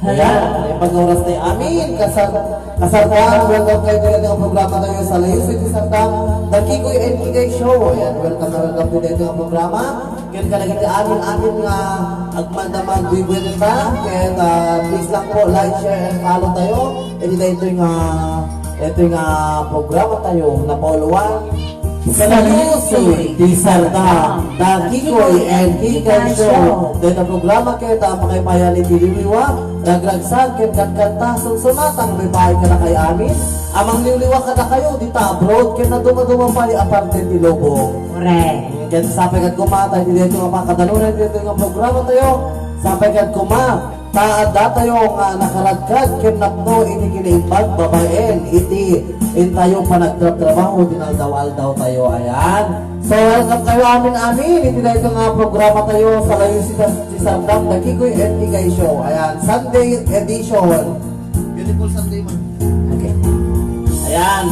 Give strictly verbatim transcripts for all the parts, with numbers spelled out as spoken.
Ayan, ay pag-oras tayo. Amin. Kasar kasartan, welcome kayo dito ng programa tayo sa Layo City Sardang, The Kikoy and Kikay Show. Ayan, welcome na welcome to dito ng programa. Kaya ka naging amin, amin nga agmanda magbibuelta. Kaya, ah, please lang po, like, share, and follow tayo. Hindi tayo ito yung, ah, ito yung, ah, programa tayo na pauluan. Sa Layo City Sardang, The Kikoy and Kikay Show. Deta programa ket a pakaipayan iti liwliwa, ragragsak ken katkanta, sunsunatan, maipaay kadakay amin a mangliwliwa kadakayo dita abroad ken nadumaduma pay a parte ti lubong. Correct. Ket sapay ket koma, tayo dito nga pakadanunan dito nga programa tayo. Sapay ket koma, ta adda tayo nga nakaradkad ken napno iti kinaimbag babaen iti intayo panagtrabtrabaho ti naldaw-aldaw tayo. Ayan. So, welcome kayo amin-amin iti dayto nga programa tayo sa Layo City Sardang, The Kikoy and Kikay Show. Ayan, Sunday edition. Beautiful Sunday, man. Okay. Ayan.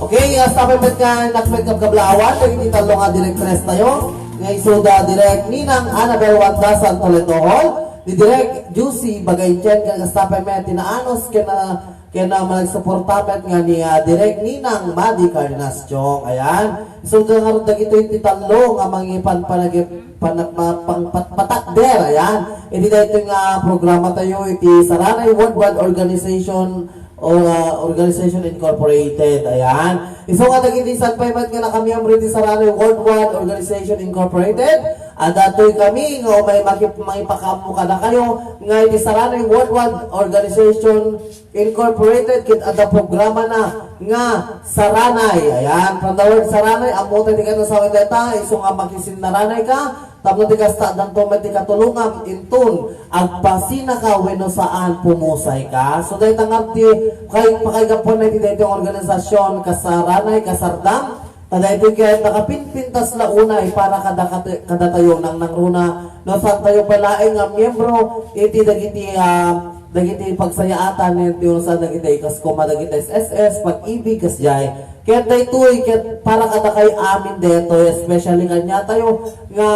Okay, hasta pa met nga nakapagkabkablawan, iti tallo nga directress tayo. Nga isuda Direk Ninang Annabel Wanda Santoleto Hall, ni Direk Juicy Bagaytian, ken hasta pa met ti naanos ken, ah, ken, ah, managsuporta met nga ni, ah, Direk Ninang Madi Carnastion. Ayan. So, ngarud dagitoy ti tallo nga mangipan panagi-, pan-, ma-, pang-, pat-, patakder. Ayan. Iti daytoy nga programa tayo, iti Saranay Worldwide Organization or, ah, Organization Incorporated. Ayan. Isu nga dagiti san pay met nga nakamiyembro iti Saranay Worldwide Organization Incorporated, adda toy kami nga umay makip-, mangipakaammo kadakayo nga iti Saranay Worldwide Organization Incorporated ket adda programana nga Saranay. Ayan, from the word Saranay, ammo tayo ti kayat nga sawen dayta, isu nga makisinnaranay ka, tapno ti kasta, addanto met ti katulongam inton agpasinaka wenno saan, pumusayka. So, dayta nga ti kay, pakaigapuan na iti daytoy nga organisasyon, Kasaranay, Kasardam, ta daytoy ket nakapinpintas la unay para kada kat-, kadatayo nangnangruna, no saan tayo pay laeng nga miyembro iti dagiti, ah, dagiti pagsayaatan, iti unusan dagiti kas koma dagiti S S S, Pag-ibig, kasdiay. Ket daytoy, ket para kadakay amin daytoy, especially kaniatayo nga,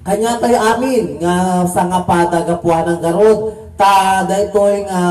kaniatayo amin nga sangapada gapuanan ngarud, ta daytoy nga,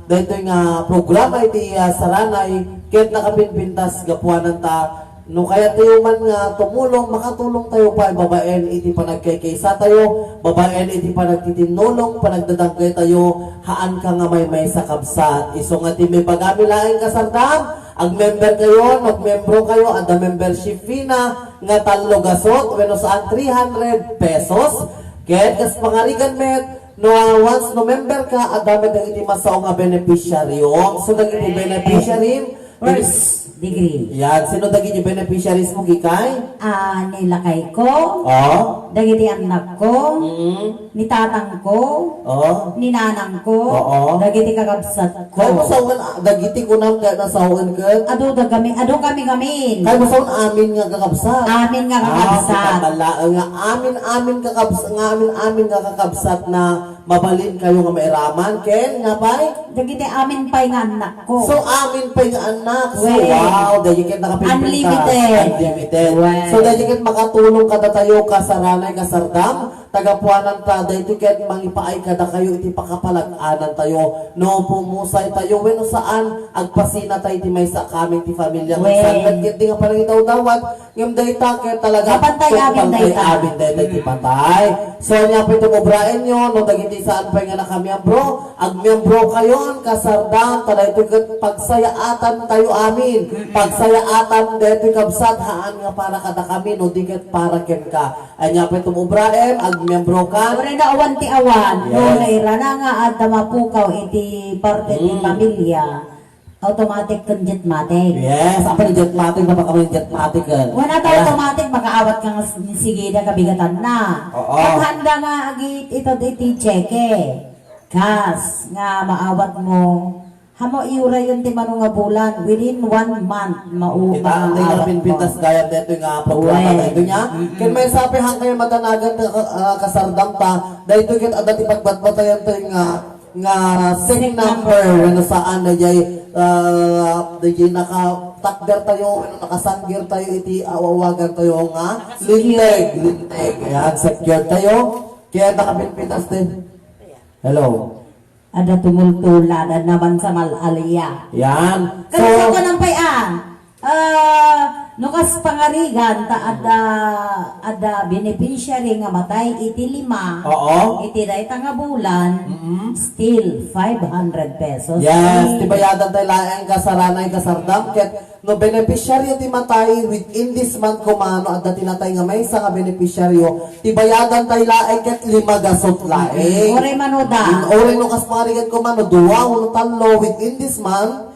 daytoy nga programa iti, ah, Saranay, ket nakapinpintas gapuanan ta no kayat tayo man nga tumulong, makatulong tayo pay babaen iti panagkaykaysa tayo, babaen iti panagtitinnulong, panagdadangkay tayo, haan ka nga maymaysa, kabsat. Isu nga ti maibagami laeng, Kasardam, agmember kayo, no agmembro kayo, adda membership fee na nga tallo gasot, wenno saan, three hundred pesos. Ket kas pangarigan met, no, ah, once no member ka, adda met dagiti masao nga beneficiary. So, dagiti beneficiary, first degree. Yan. Sino dagiti beneficiaries mo, Kikay? Ah, ni lakay ko. Oh. Dagiti anak ko. Mm. Ni tatang ko. Oh. Ni nanang ko. Oo. Dagiti kakabsat ko. Kay masawen, ah, dagiti kunam kay nasawen ket? Adu da kami, adu kami gamin. Kay masawen amin nga kakabsat. Amin nga kakabsat. Ah, kita pala, nga amin, amin kakabs-, nga amin, amin nga kakabsat na mabalin kayo nga mairaman, ken nga pay? Dagiti amin pay nga anak ko. So, amin pay nga anak. So, wen, wow, dagiti ket nakapinpintas. Unlimited. Unlimited. Wen. So, dagiti ket makatulong kadatayo, Kasaranay, Kasardam, ta gapuanan ta, daytoy ket mangipaay kadakayo iti pakapalag-anan tayo. No pumusay tayo, wenno saan, agpasina tayo iti maysa kami ti familia. Wen. Saan ket di nga panangidawdawat, Ngem dayta ket talaga mapantay amin dayta. Mapantay amin dayta ti patay. So, ania pay ti ubraenyo, no dagiti saan pay nga nakamiembro, agmiembro kayon, Kasardam, ta daytoy ket pagsayaatan tayo amin. Mm-mm. Pagsayaatan daytoy, kabsat, haan nga para kadakami, no di ket para kenka. Ania pay ti ubraem, agmiembro ka. Uray na awan ti awan, no, yes, nairana nga adda mapukaw iti parte ti, mm, pamilya. Automatic ken jetmatic. Yes, apay jetmatic, napakamin jetmatic, eh. Wala ta automatic, makaawat ka nga s-, sige da kabigatanna. Oo. Ang handa nga agi-, ito iti cheque. Cash nga maawat mo. Hamo iurayon ti mano nga bulan, within one month, mau-, kita ang maawat mo. Pintas gayam dito nga programa. Wen. Dito niya. Mm-mm. Ken may sabi hangkay madanagan, ah, Kasardam ta. Daytoy ket adda ti pagbatbatayan tayo nga nga sing number, wenno saan, dayjay, ah, dayjay nakatakder tayo, wenno nakasanggir tayo iti awawagan tayo nga linteg, linteg. Ayan, secure tayo. Kaya nakapinpitas din. Hello. Adda tumultulan, adda naman sa mal-alia. Yan. So, kaya ko lang pa'y, ah, ah, no kas pangarigan, ta adda, adda beneficiary nga matay iti lima, oo, iti dayta nga bulan, mm-mm, still five hundred pesos. Yes, ti bayadan tayo laeng kasaranay kasardam, ket no beneficiaryo ti matay within this month, kumano adda ti natay nga maysa nga beneficiaryo, ti bayadan tayo laeng ket lima gasot laeng. Mm, uray mano da. Mm, uray no kas pangarigan kumano, dua, uno, tallo, within this month,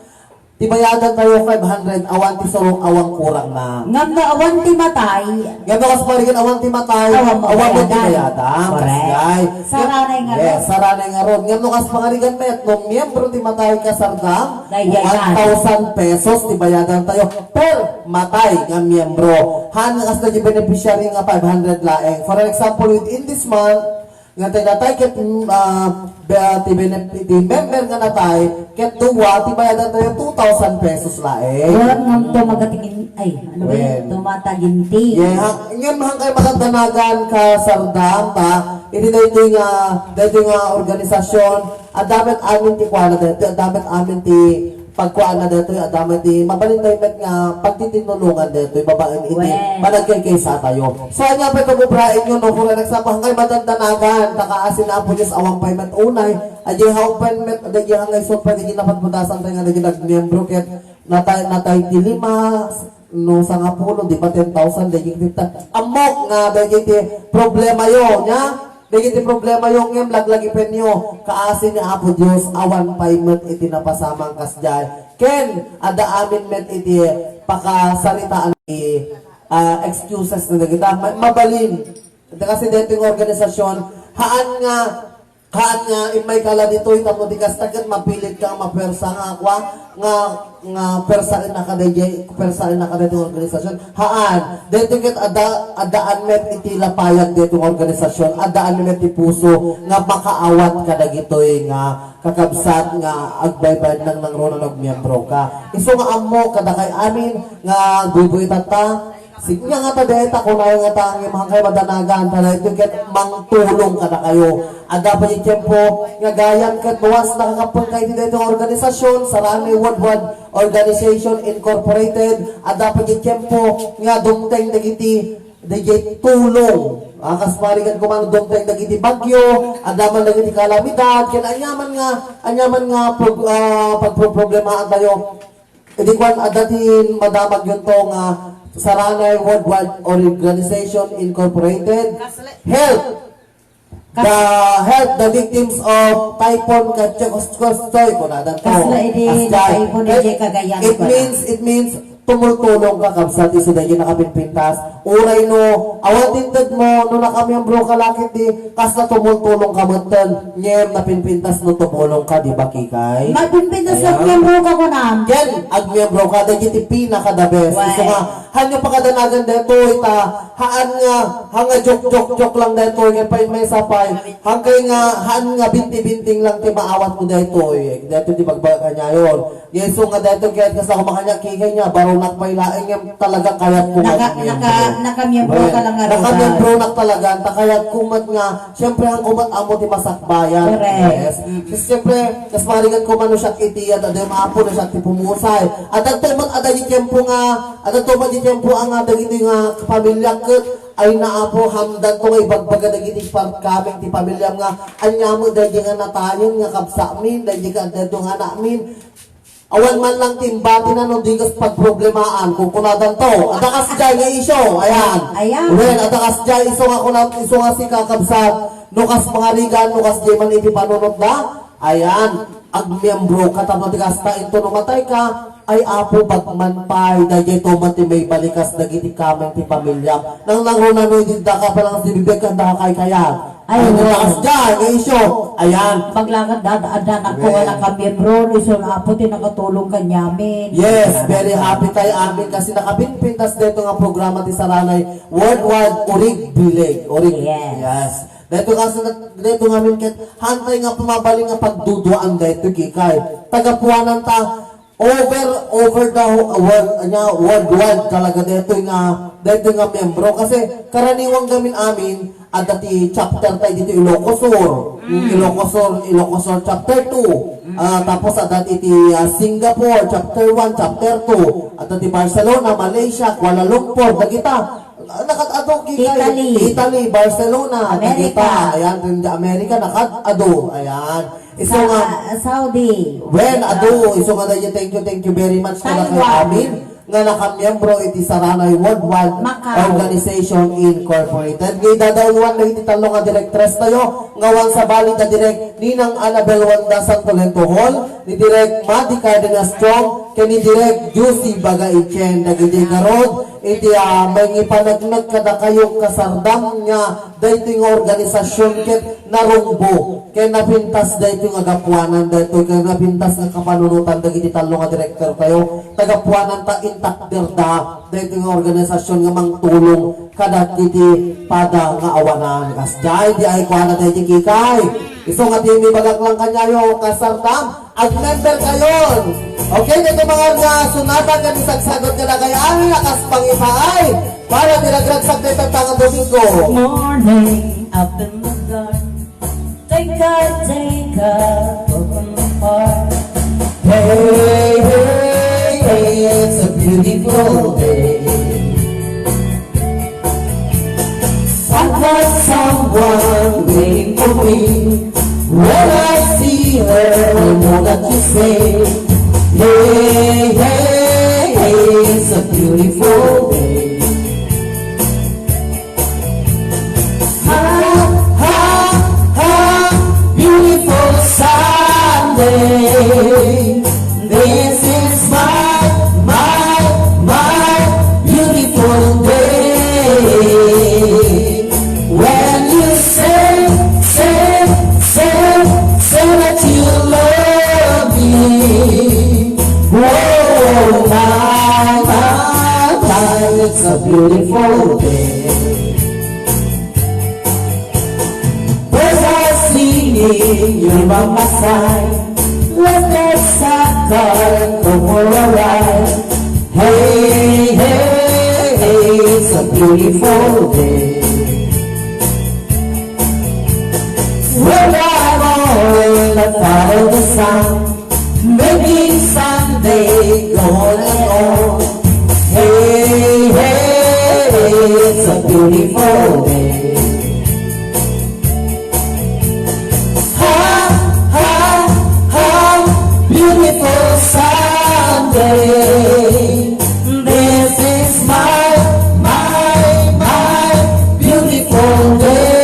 ti bayadan tayo five hundred, awan ti surong, awan kurang na. Ngam no awan ti matay. Ngam no kas pangarigan awan ti matay, awan mo ti bayadan. Correct. Kasjay. Saranay nga, yes, rod. Saranay nga rod. Ngam no kas pangarigan met, no miyembro ti matay kasardam, daydiay one thousand pesos ti bayadan tayo per matay nga miyembro. Han nga kasta di beneficiary nga five hundred laeng. For example, within this month, nga tayo natay ket, mm, ah, be-, ti benef-, ti member nga natay, ket dua, ti bayadan tayo two thousand pesos laeng. Wen, ngam to magatingin, ay, ano ba yun? Wen. Tumataginti. Yeah, ha, ngem hangkay makagdanagan kasardam ta, iti daytoy nga, daytoy nga organisasyon, adda met amin ti kuana daytoy, adda met amin ti pagkuana daytoy, adda met ti mabalin tayo met nga pagtitinulongan daytoy, babaen iti, wen, panagkaykaysa tayo. So, ania pay kabubraenyo, no, for example, hangkay madandanagan, ta kaasi ni Apo Dios, awan pay met unay, adda hangkay met, adda hangkay sut pay, adda napatpatasan tayo nga adda nagmiyembro, ket natay, natay ti lima, no, sangapulo, di ba, ten thousand, dagiti ta-, ammok nga dagiti problema yo, nya? Dagiti problema yo ngem laglagipenyo, kaasi ni Apo Dios, awan pay met iti napasamak kasdiay. Ken, adda amin met iti pakasaritaan ti, ah, excuses na dagita. Ma-, mabalin. Iti kasi daytoy nga organisasyon, haan nga Haan nga, immay ka la ditoy, tapno di kasta ket mapilit ka nga mapuersa nga kua, nga, nga puersaen na ka daydiay, puersaen na ka daytoy nga organisasyon. Haan, daytoy ket adda, addaan met iti lapayag daytoy nga organisasyon, addaan met ti puso nga makaawat kadagitoy nga kakabsat nga agbaybayad nang nangruna no agmiyembro ka. Isu nga ammo kadakay amin nga buybuy tatta, Signa nga ta dayta, kunayo nga ta, ngem hangkay madanagan, ta daytoy ket mangtulong kadakayo. Adda pay ti tiempo nga gayam ket no kas nakakappengka iti daytoy nga organisasyon, Saranay Worldwide Organization Incorporated. Adda pay ti tiempo nga dumteng dagiti, dagiti tulong. Ah, kas parigan ko man, dumteng dagiti bagyo, adda man dagiti kalamidad, ken aniaman nga, aniaman nga prog-, ah, pagproproblemahan tayo. Idi kuan, adda ti madamag yun to nga Saranay Worldwide Organization Incorporated. Kasla-, help kas- the, help the victims of Typhoon Kachikoskoy, kunadan to. Kasla idi Kasjay. Typhoon, it, di Cagayan it pala. Means, it means, tumultulong ka, kabsat, isu daydi nakapinpintas. Uray no, awan ti inted mo, no nakamiyembro ka la ket di, kasla tumultulong ka metten. Ngem napinpintas no tumulong ka, di ba, Kikay? Napinpintas. Ayan. Agmiyembro ka, kunam. Ken, agmiyembro ka, dagiti pinaka-the best. Why? Isu nga, hanyo pakadanagan daytoy, ta, haan nga, haan nga joke, joke, joke lang daytoy, ken pay maysa pay, hangkay nga, haan nga binti-binting lang ti maawat mo daytoy. Daytoy ti bagbaga kaniayon. Isu nga daytoy ket kasla ko makaniak, Kikay, nia, baronak pay laeng ngem talaga kayatko nga naka-, agmiyembro. Naka-, nakamiyembro ka lang nga, Rodan. Well, nakamiyembronak talaga, ta kayatko met nga, siyempre, hanko met ammo ti masakbayan. Correct. Yes. Mm. Siyempre, kas parigan ko man no siak iti, adda dayta nga apo no siak ti pumusay. Adda to met, adda di tiempo nga, adda to met di tiempo nga dagiti nga pamilya ket, ay na, Apo, hamdan to nga ibagbaga dagiti pagkameng ti pamilyam nga, ania met daydi nga natayen nga kabsatmin, daydi nga adda to nga anakmin. Awan man lang ti imbatina no di kas pagproblemaan, kunkunadan to. Adda kasdiay nga isyu, ayan. Ayan. Well, adda kasdiay isu nga kuna, isu nga sika, kabsat, no kas pangarigan, no kasdiay man iti panunotda, ayan, agmiyembro ka tapno ti kasta, inton no matay ka, ay, Apo, bagman pay, daydiay to met ti maibalikas dagiti kameng ti pamilyam. Nang nangruna no idi daka pa lang sibibiag, kanda ka kaykayat. Ay, ay, oo. Adda kasdiay nga isyu. Ayan. Paglakad da, adda anak ko nga, well, nakamiyembro, isu nga Apo ti nakatulong kaniamin. Yes, very happy tayo amin kasi nakapinpintas dayto nga programa ti Saranay Worldwide Urig Bileg. Urig. Yes. Yes. Dayto kasi, dayto ngamin ket, hantay nga pumabalin nga pagduduaan dayto, Kikay. Tagapuanan ta, over, over the whole world, ania, worldwide talaga daytoy nga, daytoy nga miyembro. Kasi karaniwan gamin amin, adda ti chapter tayo dito Ilocos Sur. Mm. Ilocos Sur, Ilocos Sur chapter two. Mm. Ah, tapos adda ti, ah, Singapore chapter one, chapter two. Adda ti Barcelona, Malaysia, Kuala Lumpur, dagita. Ah, nakat-ado, kikay. Italy. Italy, Barcelona, America. Dagita. Ayan, ti America, nakat-ado. Ayan. Isu nga, ah, Saudi. Well, adu, isu nga daydi, thank you, thank you very much kadakayo amin nga nakamiyembro iti Saranay Worldwide Organization Incorporated. Nga idadauluan dagiti tallo nga directors tayo, nga awan sabali da Direk Ninang Annabel Wanda Santo Lentohol, ni Direk Madi Cardenas Chong, ken ni Direk Juicy Baga Etienne, dagiti garud iti, ah, mangipaneknek kadakayo kasardam nga daytoy nga organisasyon ket narungbo ken napintas daytoy nga gapuanan, daytoy ket napintas nga kapanunotan dagiti tallo nga direktor tayo. Ta gapuanan ta intakderda daytoy nga organisasyon nga mangtulong kadagiti pada nga awanan. Kasdiay, diay kuana daytoy kikay. Isu nga ti imbagak lang kaniayo, kasardam, ag-member kayon. Okay, daytoy mga nga sunatan nga misagsagot kadakayo amin a kas pangipaay para ti ragragsak daytoy nga Domingo. Morning, up in the dark. Take a, take a, open the park. Hey, hey, hey, it's a beautiful day. I've got someone waiting for me. When I see her, I know that you say, hey, hey, hey, it's a beautiful day. Ha, ha, ha, beautiful Sunday. This is my, my, my beautiful day. When you say, say, say, say that you love me. Oh, my, my, my, it's a beautiful day. Birds are singing, you're by my side. Let's get started, go for a ride. Hey, hey, hey, it's a beautiful day. We're on the follow the sun. Making Sunday go on and on. Hey, hey, hey, it's a beautiful day. Ha, ha, ha, beautiful Sunday. This is my, my, my beautiful day.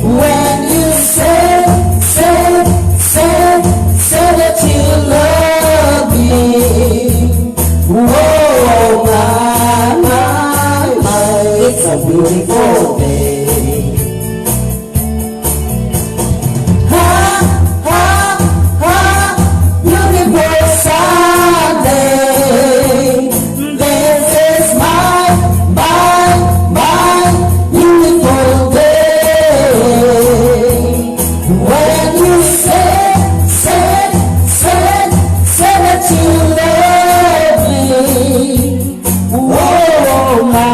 When you say, say, say, say that you love me. Oh, my, my, my, it's a beautiful day. Ha, ha, ha, beautiful Sunday. This is my, my, my beautiful day. When you say, say, say, say that you love me. Oh, my,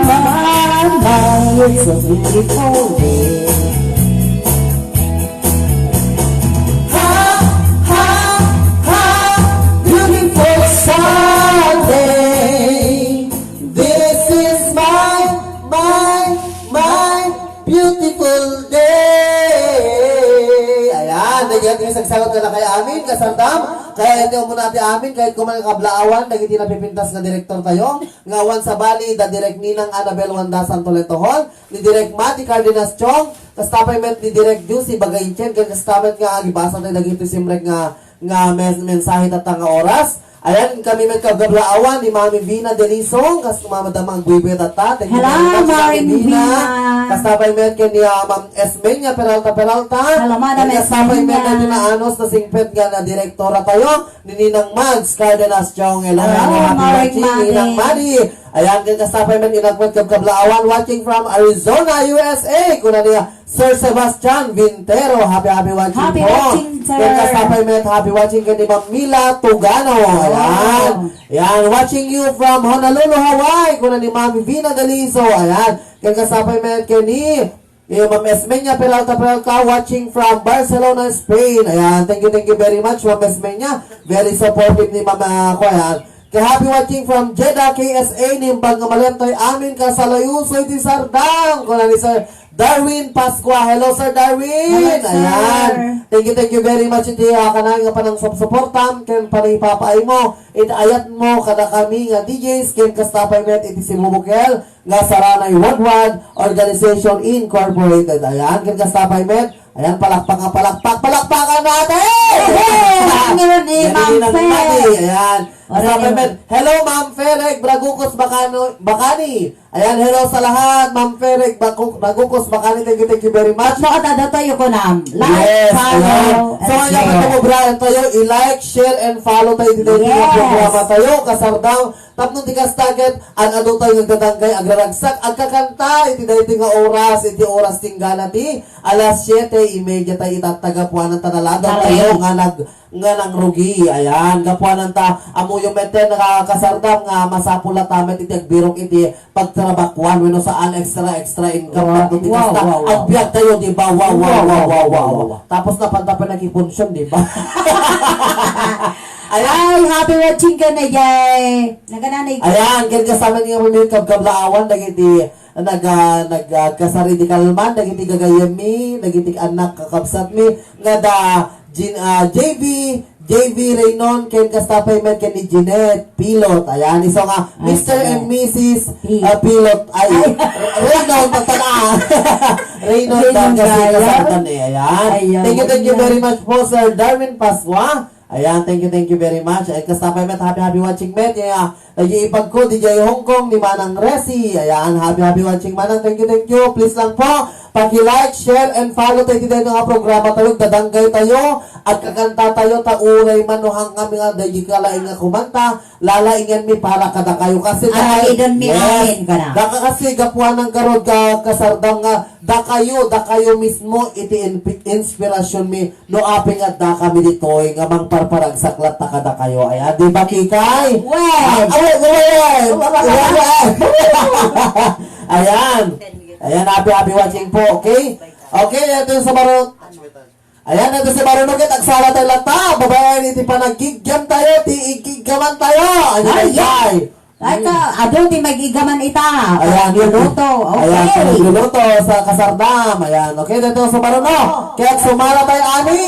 my, my, it's a beautiful day. Ha, ha, ha, beautiful Sunday. This is my, my, my beautiful day. Ayan, nagyan ti sagsagot nga lakay amin, kasardam. Kaya iti umuna ti amin, kaya kuman kablaawan, dagiti napipintas nga direktor tayo, nga awan sabali, da Direk Ninang Annabel Wanda Santo Letohon, ni Direk Mati Cardenas Chong, kasta pay met ni Direk Juicy Bagay Chen, kasta met nga agibasa tayo dagiti simrek nga, nga mes-, mensahe tatta nga oras. Ayan, kami met kablaawan ni Mami Vina Delisong, kas Mama Damang Buibue tatta. Thank you very much, Mami Vina. Kasta pay met ken ni, ah, Ma'am Esmeña Peralta Peralta. Hello, Madam Esmeña. Kasta pay met iti naanos na singpet nga na direktora tayo, ni Ninang Mads Cardenas Chong. Hello, hello, happy watching, Ninang Madi. Ayan, ken kasta pay met, inagpet kabkablaawan, watching from Arizona, U S A. Kuna niya, Sir Sebastian Vintero, happy, happy watching Happy po. Watching, sir. Ken kasta pay met, happy watching ken ni Ma'am Mila Tugano. Ayan. Wow. Ayan, watching you from Honolulu, Hawaii. Kuna ni Ma'am Vina Daliso. Ayan. Ken kasta pay met, ken ni Eh, Ma'am Esmeña Peralta Peralta, watching from Barcelona, Spain. Ayan, thank you, thank you very much, Ma'am Esmeña. Very supportive ni Ma'am, ah, ako, ayan. Kay happy watching from Jeddah, K S A, nimbag nga malem tayo amin, kasalayoso iti sardam. Kuna ni Sir Darwin Pascua. Hello, Sir Darwin. Hello, sir. Ayan. Thank you, thank you very much iti, ah, kanay nga panangsuportam, ken panangipapaay mo, iti ayat mo, kada kami nga D Js, ken kasta pay met iti Cebu Bukel nga Saranay Worldwide Organization Incorporated. Ayan, ken kasta pay met. Ayan, palakpak nga palakpak. Palakpakan natin! Yehey! Ang yun ni Ma'am Yan, Fe. Mati. Ayan. Kasta pay met. Hello, Ma'am Fe, reg Bragucos Bacano, Bacani. Ayan, hello sa lahat. Ma'am Fe, reg Bacu-, Bragucos Bacani. Thank you, thank you very much. Tapno adda tayo ko nam. Like, Yes, follow, ayan. So, and ayan, share. Pag-ubrayan tayo, i-like, share, and follow tayo dito Yes. Programa tayo. Kasardang Tapno ti kasta ket, an-adu tayo nagdadanggay, agraragsak, agkakanta, iti daytoy nga oras, iti oras ti inggana ti alas siete y media tayo itatta gapuanan ta naladaw Correct. Tayo nga nag-, nga nangrugi. Ayan, gapuanan ta, ammoyo met ten, nakakasardam nga masapul a ta met iti agbirok iti pagtrabakuan, wenno saan extra, extra income, Wow, tapno ti wow, kasta, wow, wow. Agbiag tayo, di ba? Wow, wow, Wow, wow, wow, wow, wow, wow. wow. Tapos napanta pa nagkipunsyong, di ba? Ayan. Ay, happy watching ka na, Jay. Nagananay. Ayan, ken kasama niya mo yung kabkablaawan, dagiti nag-, ah, nag-, ah, kasari di Kalman, dagiti gagayem mi, dagiti anak kakabsat mi, nga da Jean, ah, J V, J V Raynon, ken kasta pay met ken ni Jeanette Pilot. Ayan, iso nga, Ay, Mister salamat. And Missus, Pi- ah, Pilot. Ay, Ay. Raynon, tatana. Raynon, Raynon Vargas, Gaya. Kasama ni, ayan. Ayan. Thank you, thank you Ayan. Very much po, Sir Darwin Pascua. Ayan, thank you, thank you very much. Ay, kasta pay met, happy, happy watching met. Yeah, nag-iipag ko, D J Hong Kong, ni Manang Resi. Ayan, happy, happy watching, Manang. Thank you, thank you. Please lang po, paki-like, share, and follow tayo dito nga programa tayo. Dadanggay tayo, agkakanta tayo, ta uray man no hangkami nga, dahil ka laing nga kumanta, lalaingan mi para kada kayo. Kasi Ay, dahil, don mi yes, amin ka na. Daka kasi gapuan ng garod ka, kasardang nga, dakayo, dakayo mismo, iti in-, inspirasyon mi. No apay nga adda kami ditoy nga mangparparagsak latta kadakayo. Ayan, di ba, Kikay? Wen! Ah, ah, wen, wen, wen! Wen, wen, wen! Wen, wen! Ayan. Ayan, happy, happy watching po, okay? Okay, ito yung sa Maru-, ayan, ito si Maruno, kit agsala tayo latta. Babayan, iti panagkikiam tayo, ti ikikiaman tayo. Ayan, Ay, Kikay. Ay, ka, adu ti magigaman ita. Ayan. Luluto. Okay. Ayan, luluto sa kasardam. Ayan. Okay, dito sa Maruno. Kaya sumala tayo, ani.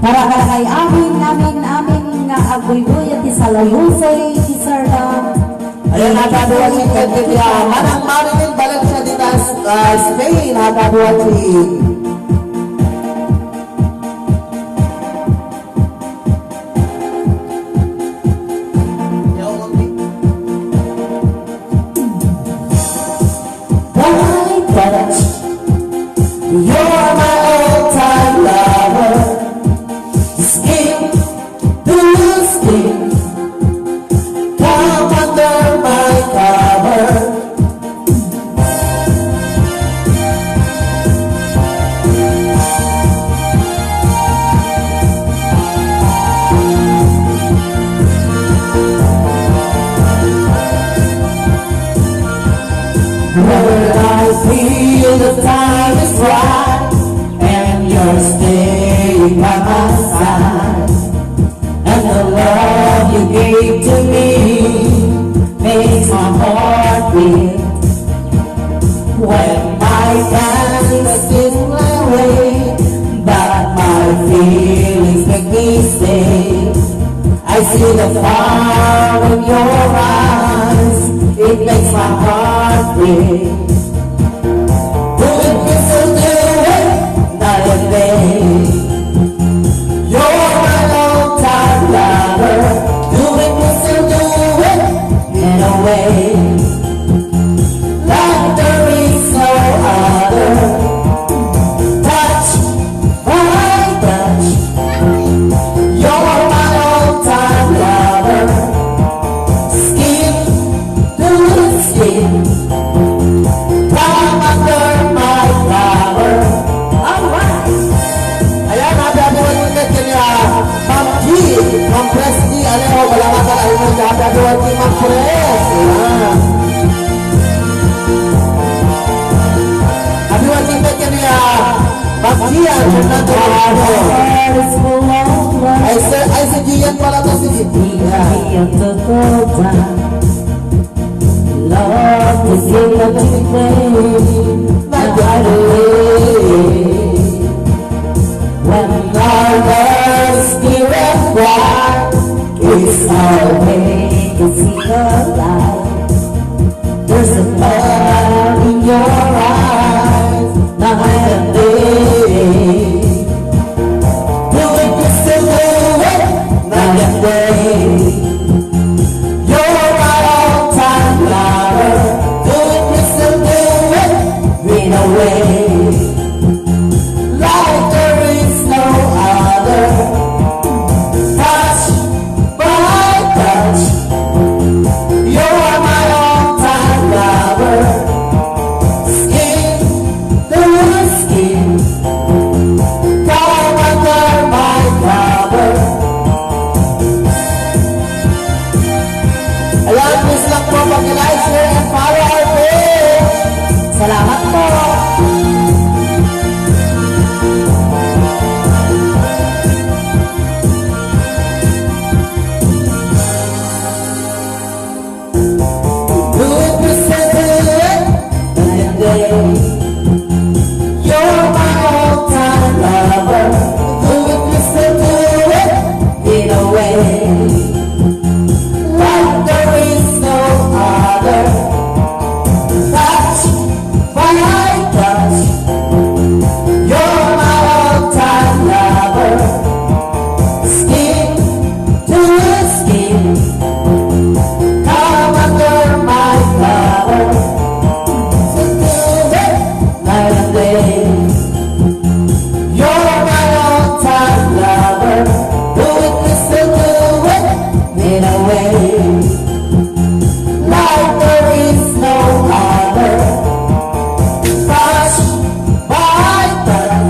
Para kadakay amin, amin, amin nga agbuybuya ti salayoso ti sardam. Ayan, happy watching, Manang Marilyn Valencia Ditas, ah, Spain, happy watching. Bright, bright, you're my all-time lover. Skin to skin, come under my cover. Where I feel the time is right and you're staying by my side. And the love you gave to me makes my heart beat. When my time is in my way, but my feelings make me stay. I see the fire in your eyes, it makes my heart beat. Put a whistle to the wind, night and day. You're my long-time Mag-press. Ayan. Happy watching night kaniya. Magia Fernando. Ay, sir, ay, si Gian pala to, si Gian. Ayan. Love is in the name, not the way. When lovers be apart, it's always a single life. There's a fire in your eyes, night and day. Do it, we still do it, night and day. You're my all-time lover. Do it, we still do it, in a way. Like there is no other. Touch by touch. You're my all-time lover. Skin to skin. Come under my cover. Ayan, please lang po, pag-like, share, and follow our page. Salamat po. Do it, we still do it, night and day. You're my all-time lover. Do it, we still do it, in a way. Like there is no other. Touch by touch. You're my all-time lover. Skin to skin. Come under my cover. So do it, night and day. You're my all-time lover. Do it, we still do it, in a way. Like there is no other. Touch by touch.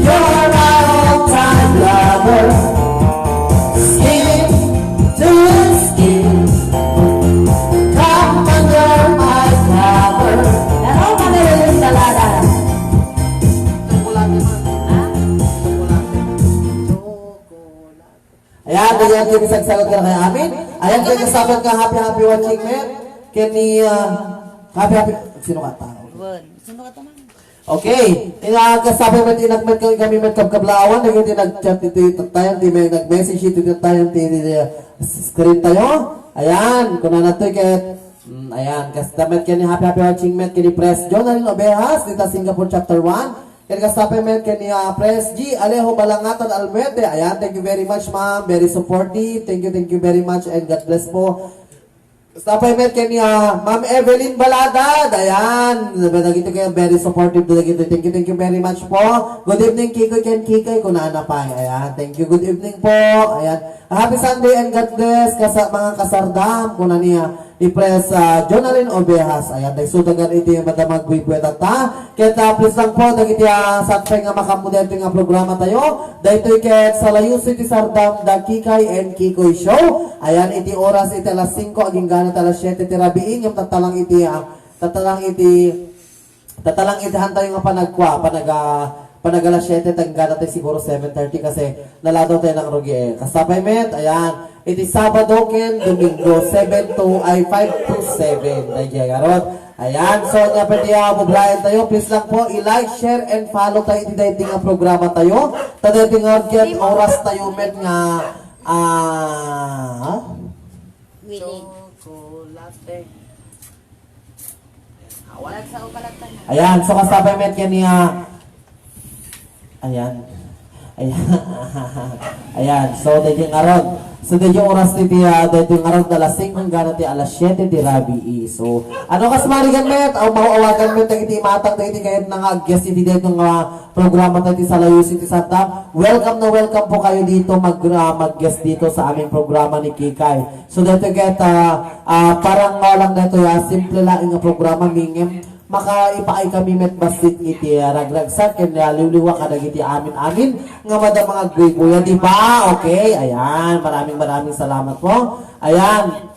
You're my all-time lover. Skin to skin. Come under my cover. Hello, Mami Lulong Dalada. Ha? Ayan, ayan, kini sagsagot ka na kay amin. Ayan, kaya kasabot ka, happy, happy watching, man. Kini, ah, happy, happy, sino ka ta? Bon. Sino ka ta, ma'am? Okay. Ina, kasabot met, inagmet kami met kabkablawan, dagiti nag-chat iti tattayan, ti may nag-message iti tattayan, ti, ti, ah, screen tayo. Ayan, kunana to, ket, mm, ayan, kasta met kini happy, happy watching met kini Pres Jonalyn Ovejas, dita Singapore Chapter one. Ket kasta pay met ken ni, ah, Pres G Alejo Balangatan Albuete. Ayan, thank you very much, ma'am. Very supportive. Thank you, thank you very much, and God bless po. Kasta pay met ken ni, ah, Ma'am Evelyn Balada. Ayan, dagiti kay very supportive dagiti. Thank you, thank you very much po. Good evening, Kikoy ken Kikay. Kunana pay. Ayan, thank you. Good evening po. Ayan. Happy Sunday and God bless. Kasa, mga kasardam. Kuna niya. Ni Pres, ah, Jonalyn Ovejas. Ayan, naisudagan iti madamag buy-buy tatta. Ket, ah, please lang po, dagiti, ah, sakpay nga makaammo daytoy nga programa tayo. Daytoy ket salayo iti sardam da Kikay and Kikoy Show. Ayan, iti oras iti alas singko, agingga iti alas siete ti rabii, ngem tattalang iti, ah, tattalang iti Tattalang iti hantayo nga panagkua, panaga-, panag-alas siete, tanggana tayo siguro seven thirty kasi naladaw tayo ng rugi eh. Kasta pay met, ayan. Iti Sabado ken Domingo, seven to, ay, five to seven. Ay, kaya garot. Ayan, so, nya pwede, ah, bubrayan tayo. Please lang po, i-like, share, and follow tayo iti daytoy nga programa tayo. Ta daytoy nga ket oras tayo met nga, ah, Willing. Chocolate. Ayan, so kasta pay met ken ni, ah, ayan. Ayan. Ayan, so daytoy ngarud. So daytoy oras ti, ah, daytoy ngarud alas singko hanggang ti alas siete ti rabii. So, ano kas marigan met? Aw, mauawagan met dagiti imatang dagiti kayat na nga guest iti daytoy nga programa tayo ti Salayo iti Sardam. Welcome na welcome po kayo dito mag, ah, mag-guest dito sa aming programa ni Kikay. So, dito ket, ah, ah, parang nga lang dito, ah, simple lang nga programa, mingem, Makaipaay kami met bassit iti, ah, ragragsak ken, ah, liwliwa kadagiti amin-amin nga madama nga agbuybuya, di ba? Okay, ayan. Maraming, maraming salamat po. Ayan.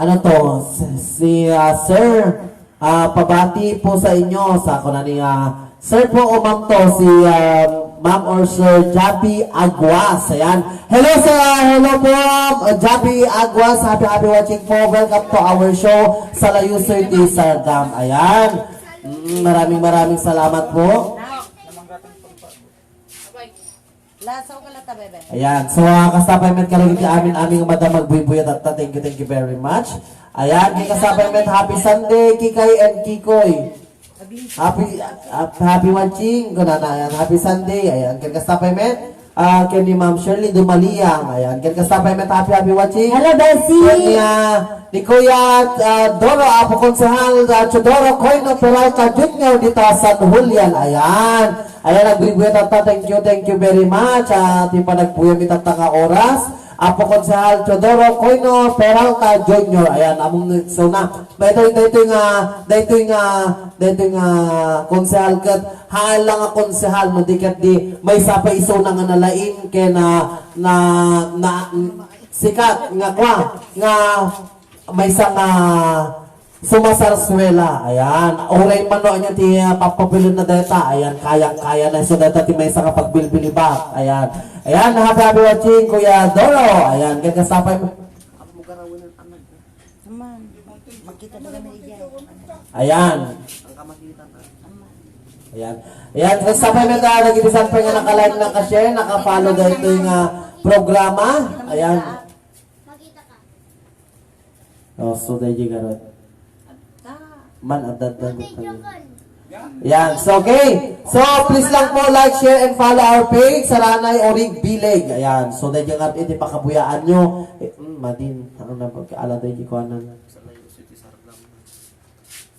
Ano to? Si, si, ah, Sir, ah, pabati po sa inyo. Sa ako na ni, ah, Sir po o Ma'am to, si, ah, Ma'am or Sir Jappy Aguas. Ayan. Hello, sir. Hello po, uh, Jappy Aguas. Happy, happy watching po. Welcome to our show, Salayu City, Sardam. Ayan. Mm, maraming, maraming salamat po. Lasaw ka lang ta, bebe. Ayan. So, ah, kasta pay met kadagiti amin-amin nga madama nga agbuybuya tatta. Thank you, thank you very much. Ayan, ken kasta pay met, happy Sunday, Kikay and Kikoy. Happy, hap-, happy watching, kunana, ayan, happy Sunday, ayan, ken kasta pay met, ah, ken ni Ma'am Shirley Dumaliang, ayan, ken kasta pay met, happy, happy watching. Hello, Bessie. Ken ni, ah, ni Kuya, ah, Doro, Apo Konsehal, ah, Teodoro Coino Peralta Junior dita San Julian, ayan. Ayan, agbuybuya tatta, thank you, thank you very much, ah, ti panagbuya mi tatta nga oras. Apo Konsehal Teodoro Coino Peralta Junior. Ayan, among so na. Daytoy, daytoy nga, daytoy nga, daytoy nga konsehal ket haan lang nga konsehal no di ket di maysa pay isuna nga nalaing ken na, na, na sikat nga kwa, nga maysa nga sumasarsuela. Ayan. Uray man no ania ti, ah, papapilen na dayta. Ayan, kayang-kaya na. So, dayta ti maysa nga pagbilbilibak. Ayan. Ayan, happy, happy watching, Kuya Doro. Ayan, ken kasta pay. Aman, makita na kami diyan. Ayan. Ayan. Ayan, kasta pay met, ah, dagiti san pay nga naka-like, naka-share, naka-follow daytoy nga programa. Ayan. Oh, so daydi garot. Man, adda, adda, adda. Yan. So, okay. So, please lang po, like, share, and follow our page, Saranay Orig Bileg. Ayan. So, daydi nga iti pakabuyaan nyo. Eh, mm, madin. Ano na pagkaala daydi kuanan?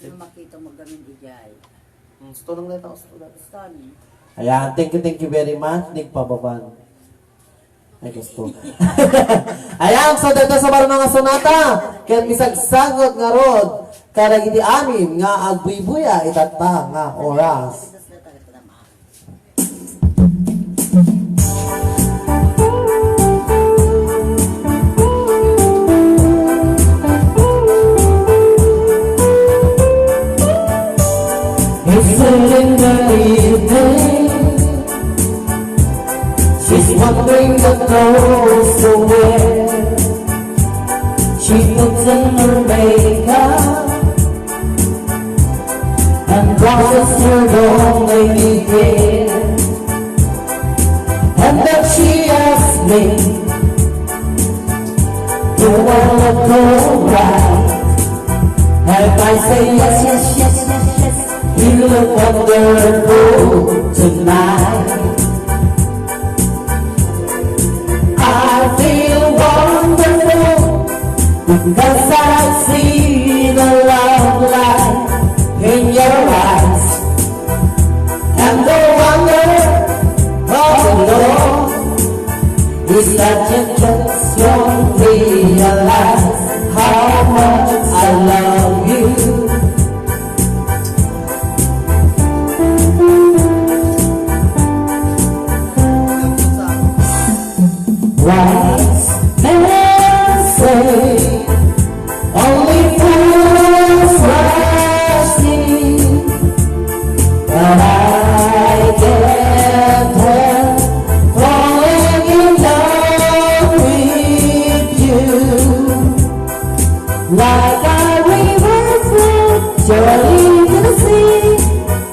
Makita mo gamin ijay. Hmm, gusto lang neta, gusto lang. Gusto ni. Ayan, thank you, thank you very much. Nagpababan. Ay, gusto. Ayan, so dito sa barang mga sonata, ken misagsagot ngarud, kadagiti amin nga agbuybuya itatta nga oras. It's late in the evening. She's wandering the coast to where she puts in her makeup and brushes her long wavy hair. And then she asks me, "Do I look alright?" And I say, "Yes, yes, yes, yes, yes. You look wonderful tonight." I feel wonderful because I see the love light in your eyes. And the wonder of it all is that you just don't realize how much I love you. Wise men say only fools rush in, but I can't help falling in love with you. Like a river flow surely to the sea,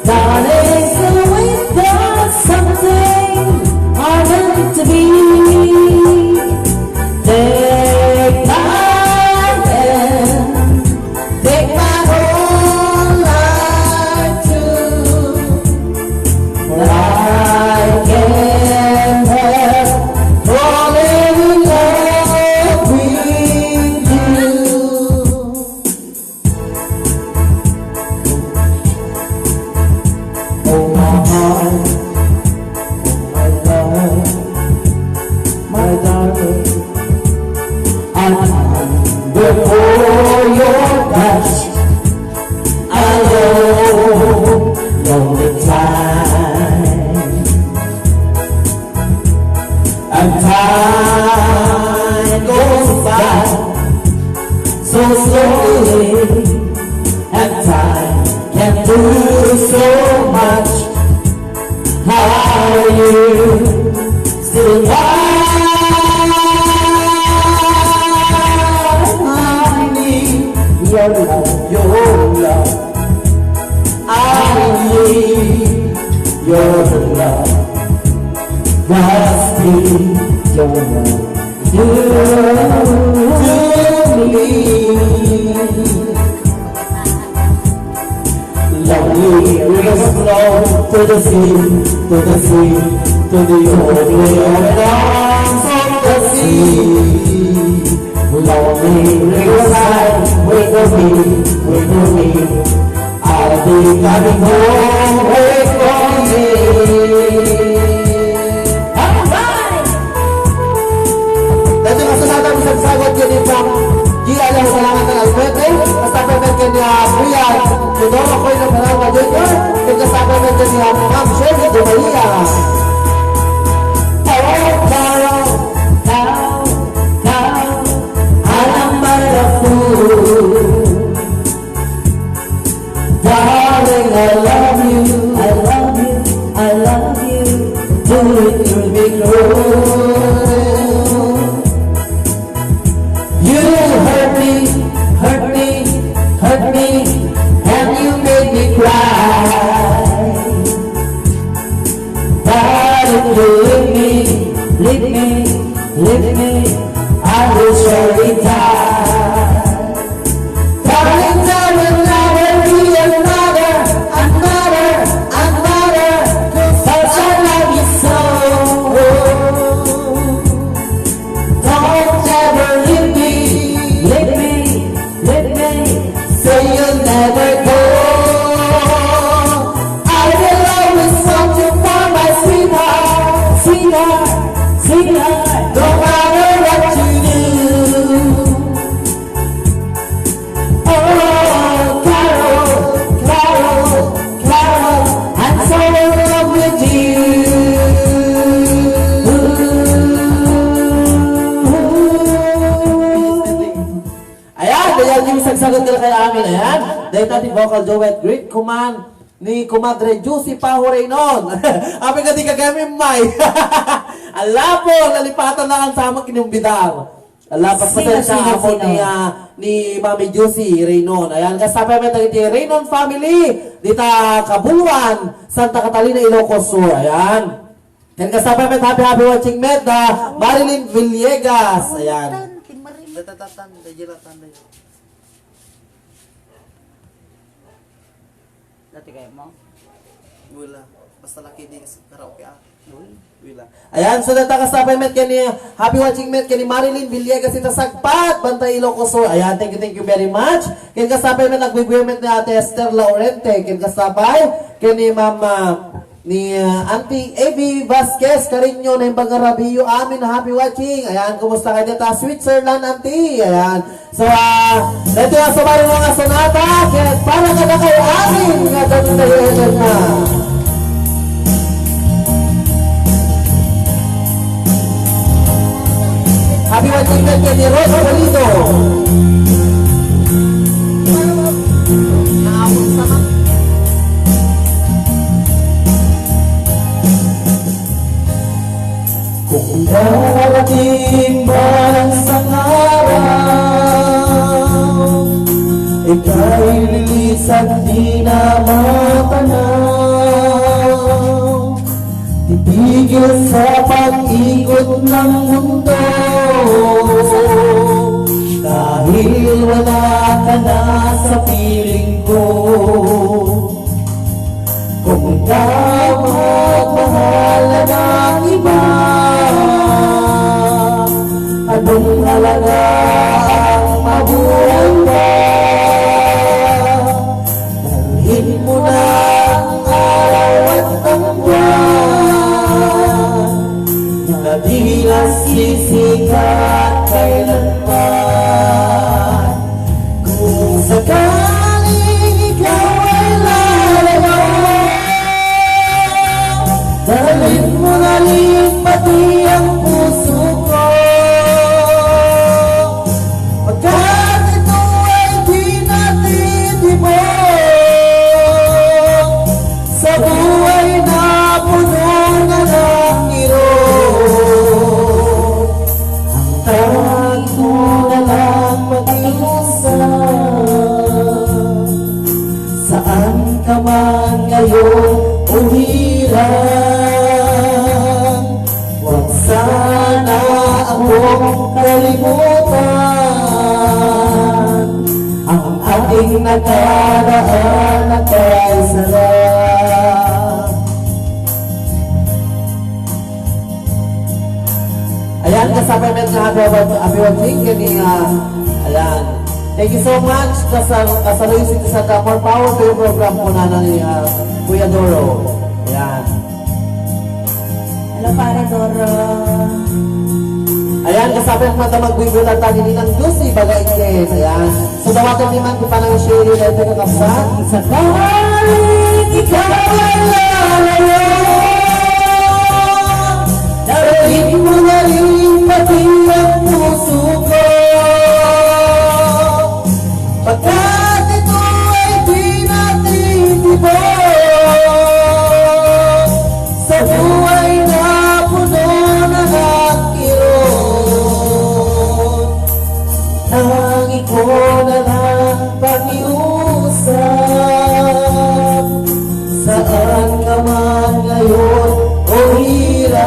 darling, so we've got something are meant to be. And time goes by so slowly, and time can do so much. How you still want me? Your love, your love. I need your love. God's gift, your love to me. Lovely rivers flow to the sea, to the sea, to the open arms of the sea. Lonely riverside, wait for me, wait for me. I'll be coming home, wait for me. Alright! Daytoy kasunatan, isagsagut ken ni Pam G. Ayaw, salamat ng Alfred, eh. Basta Alfred ken ni, ah, Kuya Teodoro, Koy na Parang Junior. Ken basta Alfred ken ni, ah, Ma'am Sherry de Maria. Oh, Carol, Carol, Carol, alam ba na po? Darling, I love you, I love you, I love you. Do it to me cruel. You hurt me, hurt me, hurt me, and you make me cry. But if you leave me, leave me, leave me, I will surely die. Darling, there will never be another, another, another, 'cause I love you so. Don't ever leave me, leave me, leave me. Say you'll never go. I will always want you for my sweetheart, sweetheart, sweetheart. No matter what you do. Oh, Carol, Carol, Carol, I'm so in love with you. Ayan, ayan yung isagsagut nila kay amin. Ayan, dahil natin vocal duet, great command ni Kumadre Juicy Paho Reynon. Apay ka di ka kami, May. Ala po, nalipatan na ang tamang kinumbidar. Ala, pagpasensya Sino, sino, ako sino? ni, ah, ni Mami Juicy Reynon. Ayan, kasta pay met dagiti Reynon family, dita Cabuluan, Santa Catalina, Ilocos Sur. Ayan. Ken kasta pay met, happy, happy watching met, da Marilyn Villegas. Ayan. Tatatan, dayjay latan, dayjay. Dati kaya mo? Wala. Basta laki di sa karaoke, ah. Uy. Wala. Ayan, so data kasta pay met ken ni, happy watching met ken ni Marilyn Villegas ita Sagpad, Bantay, Ilocos Sur. Ayan, thank you, thank you very much. Ken kasta pay met, nagbibigay met ni Ate Esther Laurente. Ken kasta pay ken ni Ma'am, ah, ni, ah, Auntie Evie Vasquez Carino, Naimbag nga Rabiyo, amin, happy watching. Ayan, kumusta kayo dita Switzerland, Auntie? Ayan. So, ah, daytoy a sumaruno nga sonata, ket para kadakayo amin nga dadadayaten na. Happy watching ken ni Rose Pulido. Kung darating man sa araw, ika'y lilisan di na matanaw. Titigil sa pag-ikot ng mundo, dahil wala ka na sa piling ko. Kung ikaw magmahal na ng iba, anong halaga ang mabuhay pa? Dalhin mo na ang araw at ang buwan na di na sisikat kailanman. Kung sakaling ikaw ay lalayo, dalhin mo na rin pati ang puso. kong kalimutan ang ating nakaraan na kaisa lang. Ayan, kasabay met nga happy birth-, happy birthday kini, ah, ayan. Thank you so much. Kasar-, kasaluyo sa, sa more power to your program, kunana ni, ah, Kuya Doro. Ayan. Hello, Pare Doro. Ayan, kasabay met nga magbibulatan ni Ninang Lucy Bagaiken. Ayan. So, dawaten mi man ti panangshare daytoy, kakabsat. Sakaling ikaw ay lalayo, dalhin mo na rin pati ang puso ko. Pagkat ito ay di natitibok sa buhay na puno ng kirot. Ang ikaw na lang pakiusap, saan ka man ngayon o hirap,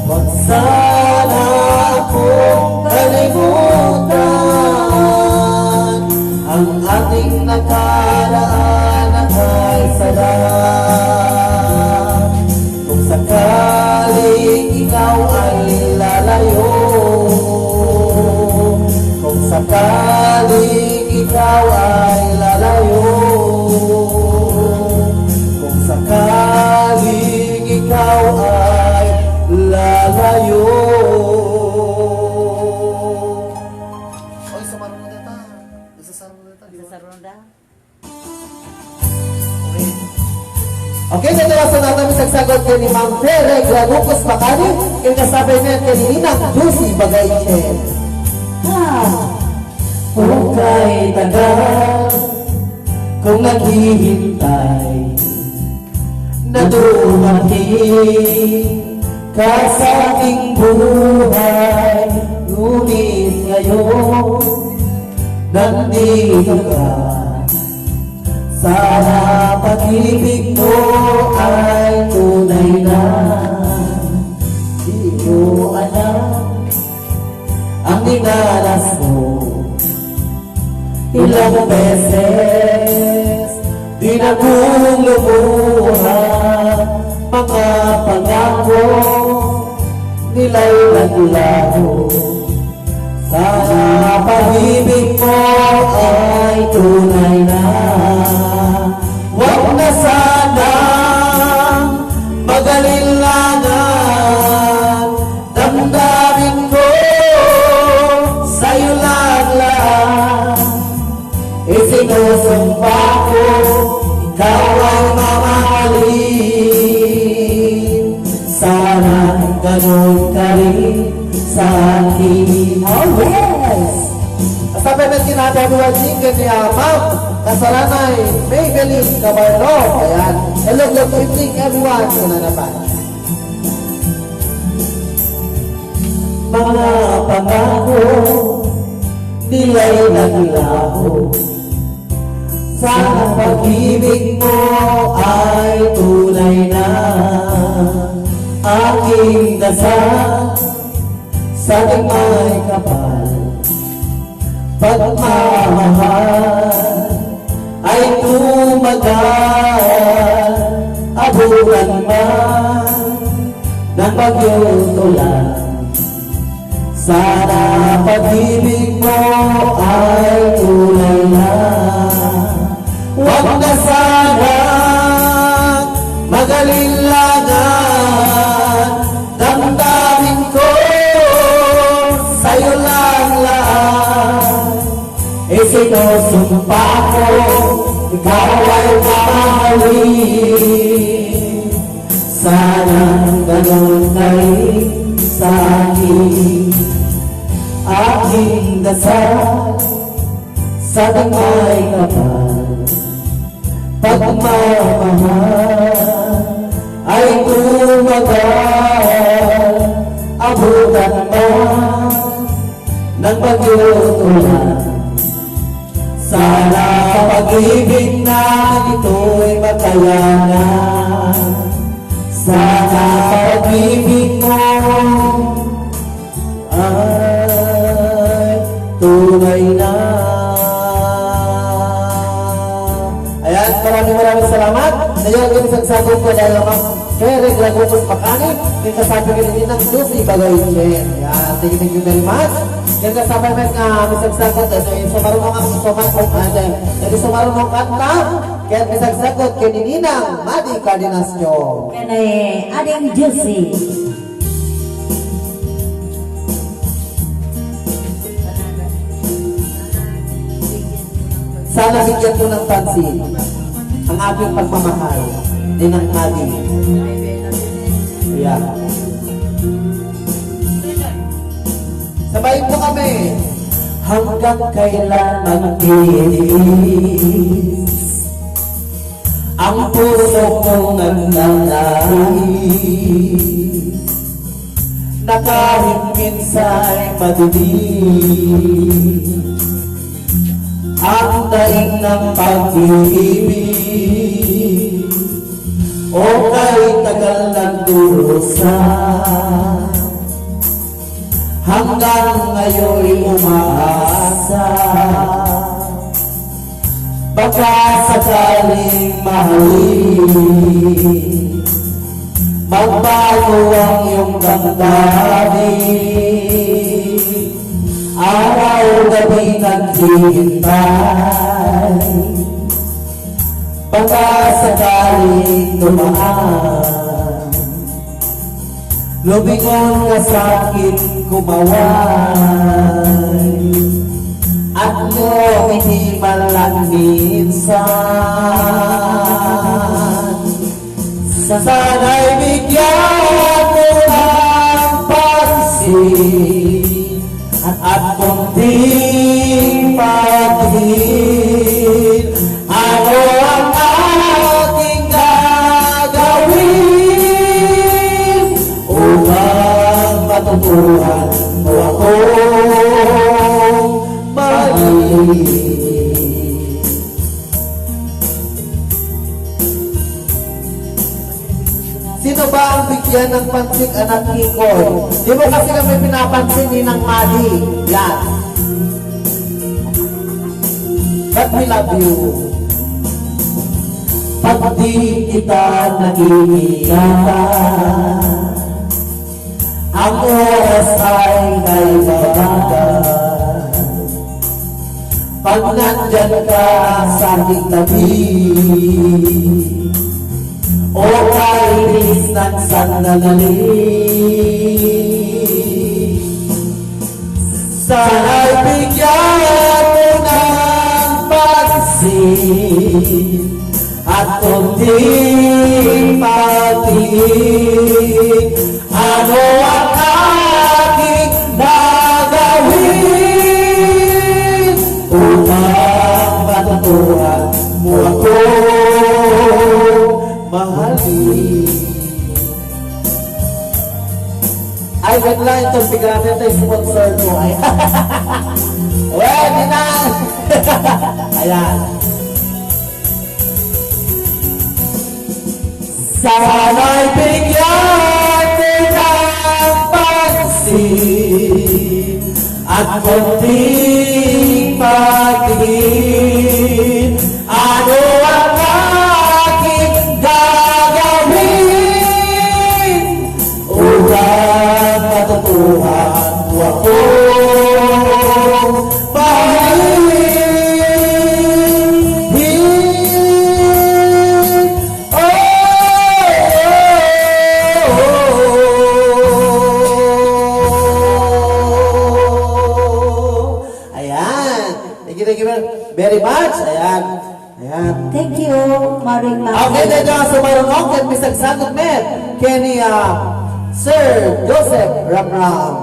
huwag sana akong kalimutan ang ating nakaraan na kaisa lang. Kung sakaling ikaw ay lalayo, kung sakaling ikaw ay lalayo, kung sakaling ikaw ay lalayo. Oy, sa marunong na ta. Sa sarong na ta, di ba? Sa sarong na. Okay, daytoy a sonata misagsagut ken ni Ma'am Tere Granucos Bacani, ken kasabay met ken ni Ninang Lucy Bagaiken. Ha! Ukay tagal kong naghihintay na dumating ka sa aking buhay, ngunit ngayon nandito ka. Sana pag-ibig mo ay tunay na. Di mo alam ang dinanas mo. Ilang beses di na kong lumuha, mga pangako nila'y naglaho. Sana pag-ibig mo ay tunay na. Huwag na sanang mag-alinlangan. Damdamin ko sa'yo lang lahat. Isinusumpa ko, ikaw ay mamahalin. Sana ganun ka rin sa akin. Oh, yes! Basta pwede kinatay mo ang jingle ni, ah, Ma'am Kasaranay Maybelline Cabarro. Ayan. Hello, good evening, everyone. Kunana pa. Mga pangako nila'y naglaho. Sana pag-ibig mo ay tunay na. Aking dasal sa ating may kapal, pagmamahal ay tumagal, abutan man ng bagyo't ulan. Sana pag-ibig mo ay tunay na. Huwag na sanang mag-alinlangan. Damdamin ko sa'yo lang lahat. Isinusumpa ko, ikaw ay mamahalin. Sana ganun ka rin sa akin. Aking dasal sa ating may kapal, pagmamahal ay tumagal, abutan man ng bagyo't ulan. Sana pag-ibig na ito'y makayanan. Sana pag-ibig mo Sagot ko dahil naman, kaya regragukos makani, yung kasabi ka ni Ninang Lucy Bagay Chen. Yan, thank you, thank you very much. Yung kasabi naman nga, may sagsakot, eh, so, yung sumarunong ang sumat, kung ano, yung sumarunong kanta, kaya may sagsakot, kay Ninang Madi Cardenas Chong. Kaya na eh, Ading Juicy. Sana bigyan mo ng pansin ang aking pagmamahal, Ninang Madi. Yeah. Sabayin mo kami. Hanggang kailan magtiis ang puso kong nagnanais? Na kahit minsa'y madilim ang daig ng pag-ibig, o kahit tagal ng dusa, hanggang ngayon'y umaasa. Baka sakaling mahalin, magbago ang iyong damdamin. Araw-gabi naghihintay, baka sakaling dumaan. Lumingon ka sa'kin, kumaway. At ngumiti man lang minsan. Sana'y bigyan mo ng pansin at konting pagtingin. Ano ang aking gagawin upang matutuhan mo akong mahalin? Sino ba ang bigyan ng pansin, anak Kikoy? Di mo kasi kami pinapansin, Ninang Madi. Yan. But we love you. Pag di kita naiingatan, ang oras ay kaibabagan. Pag nandyan ka sa aking tabi, o kahit ng sandali, sana'y bigyan mo ng pansin at konting pagtingin. Ano ang aking gagawin upang matutuhan mo akong mahalin? Ay, wait lang, itong bigatin, ito yung sponsor ko. Ay. Well, di na. Ayan. Sana'y bigyan mo ng pansin at konting pagtingin. Ano ang aking gagawin upang matutuhan mo akong mahalin? Oh, oh, oh, oh. Ayan. Thank you, thank you very much. Ayan. Ayan. Thank you, Maring Mami. Okay, dahil nga sumarunong, ken may sagsakot met ken ni, ah, Sir Joseph Ramram.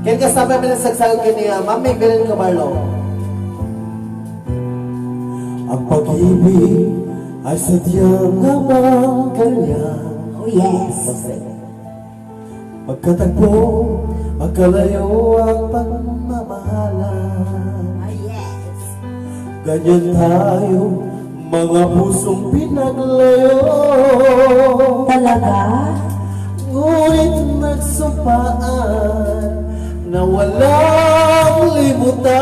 Ken kasta met may sagsakot ken ni, ah, Ma'am Maybelline Camarlo. Ang pag-ibig ay sadyang abang kanya. Oh, yes. Pagkatagpo, magkalayo ang pagmamahalan. Ah, yes. Ganyan tayo, mga pusong pinaglayo. Talaga? Ngunit nagsumpaan na walang limutan.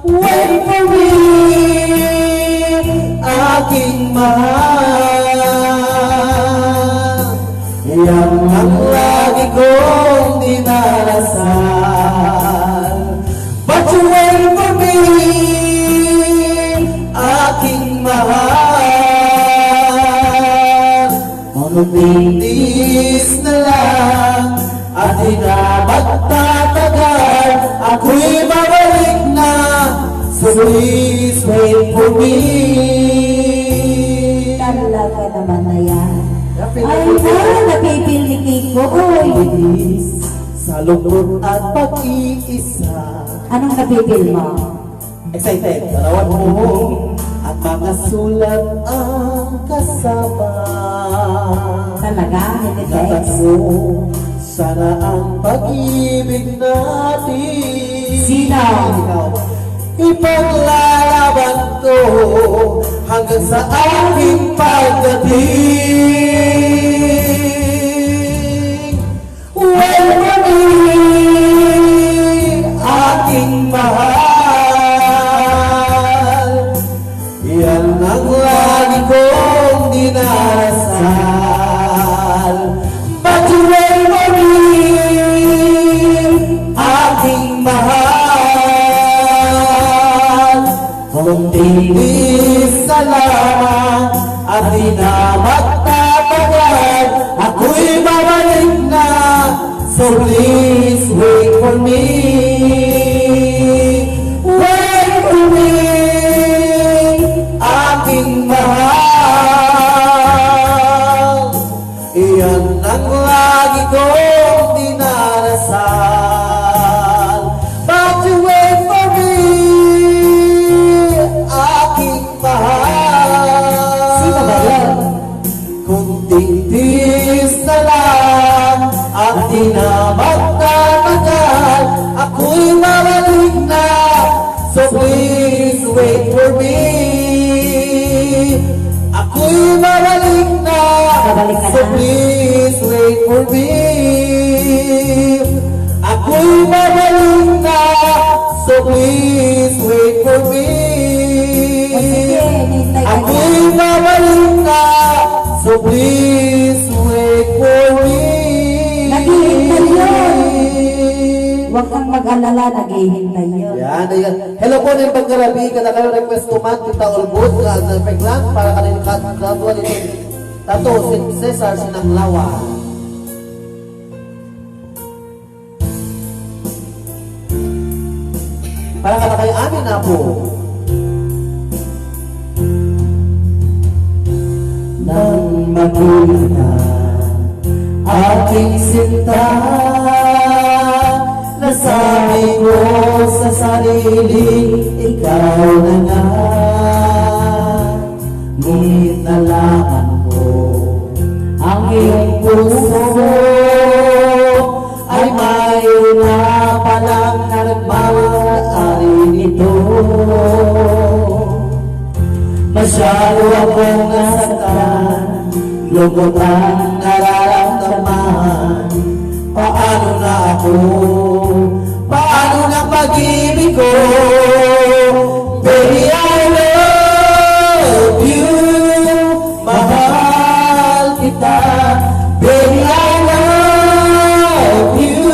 Wala for me, aking mahal. Yan ang lagi kong dinarasal. But you wait for me, aking mahal. Konting tiis na lang at di na magtatagal, ako'y babalik na. So please wait for me. Talaga naman na yan. Ay na, napipil ni Kiko. Uy, sa lungkot at pag-iisa. Anong napipil mo? Excited. Larawan mo at mga sulat ang kasama. Talaga? Hindi, Tex? Sana ang pag-ibig natin. Sino? Ikaw. Ipaglalaban ko hanggang sa aking pagdating. Wait for me, aking mahal. Yan ang lagi kong dinarasal. But you wait for me, aking mahal. Konting tiis na lamang at di na magtatagal, ako'y babalik na. So please wait for me. Wait for me, aking mahal. Iyan ang lagi kong dinarasal. But you wait for me, aking mahal. Sino ba yan? Konting tiis na lang at di na magtatagal, ako'y babalik na. So please wait for me. Ako'y babalik na. Babalik ka na. So please wait for me. Ako'y babalik na. So please wait for me. O sige, hinihintay ka niya. Ako'y babalik na. So please wait for me. Naghihintay yun. Huwag kang mag-alala, naghihintay yun. Yan, ayan. Hello po, Neng Pagkarabi, kadakayo request ko man, kita Ulbod, nga nagpeklan, para kanina ka, kadua dito. Tato, si Cesar Sinanglawa. Para kadakayo amin, Apo. Nang makita aking sinta, nasabi ko sa sarili, ikaw na nga. Ngunit nalaman ko, ang iyong puso ay mayroon na palang nagmamahal-ari nito. Masyado akong nasaktan, lungkot ang nararamdaman. Paano na ako? Paano na pag-ibig ko? Baby, I love you. Mahal kita. Baby, I love you.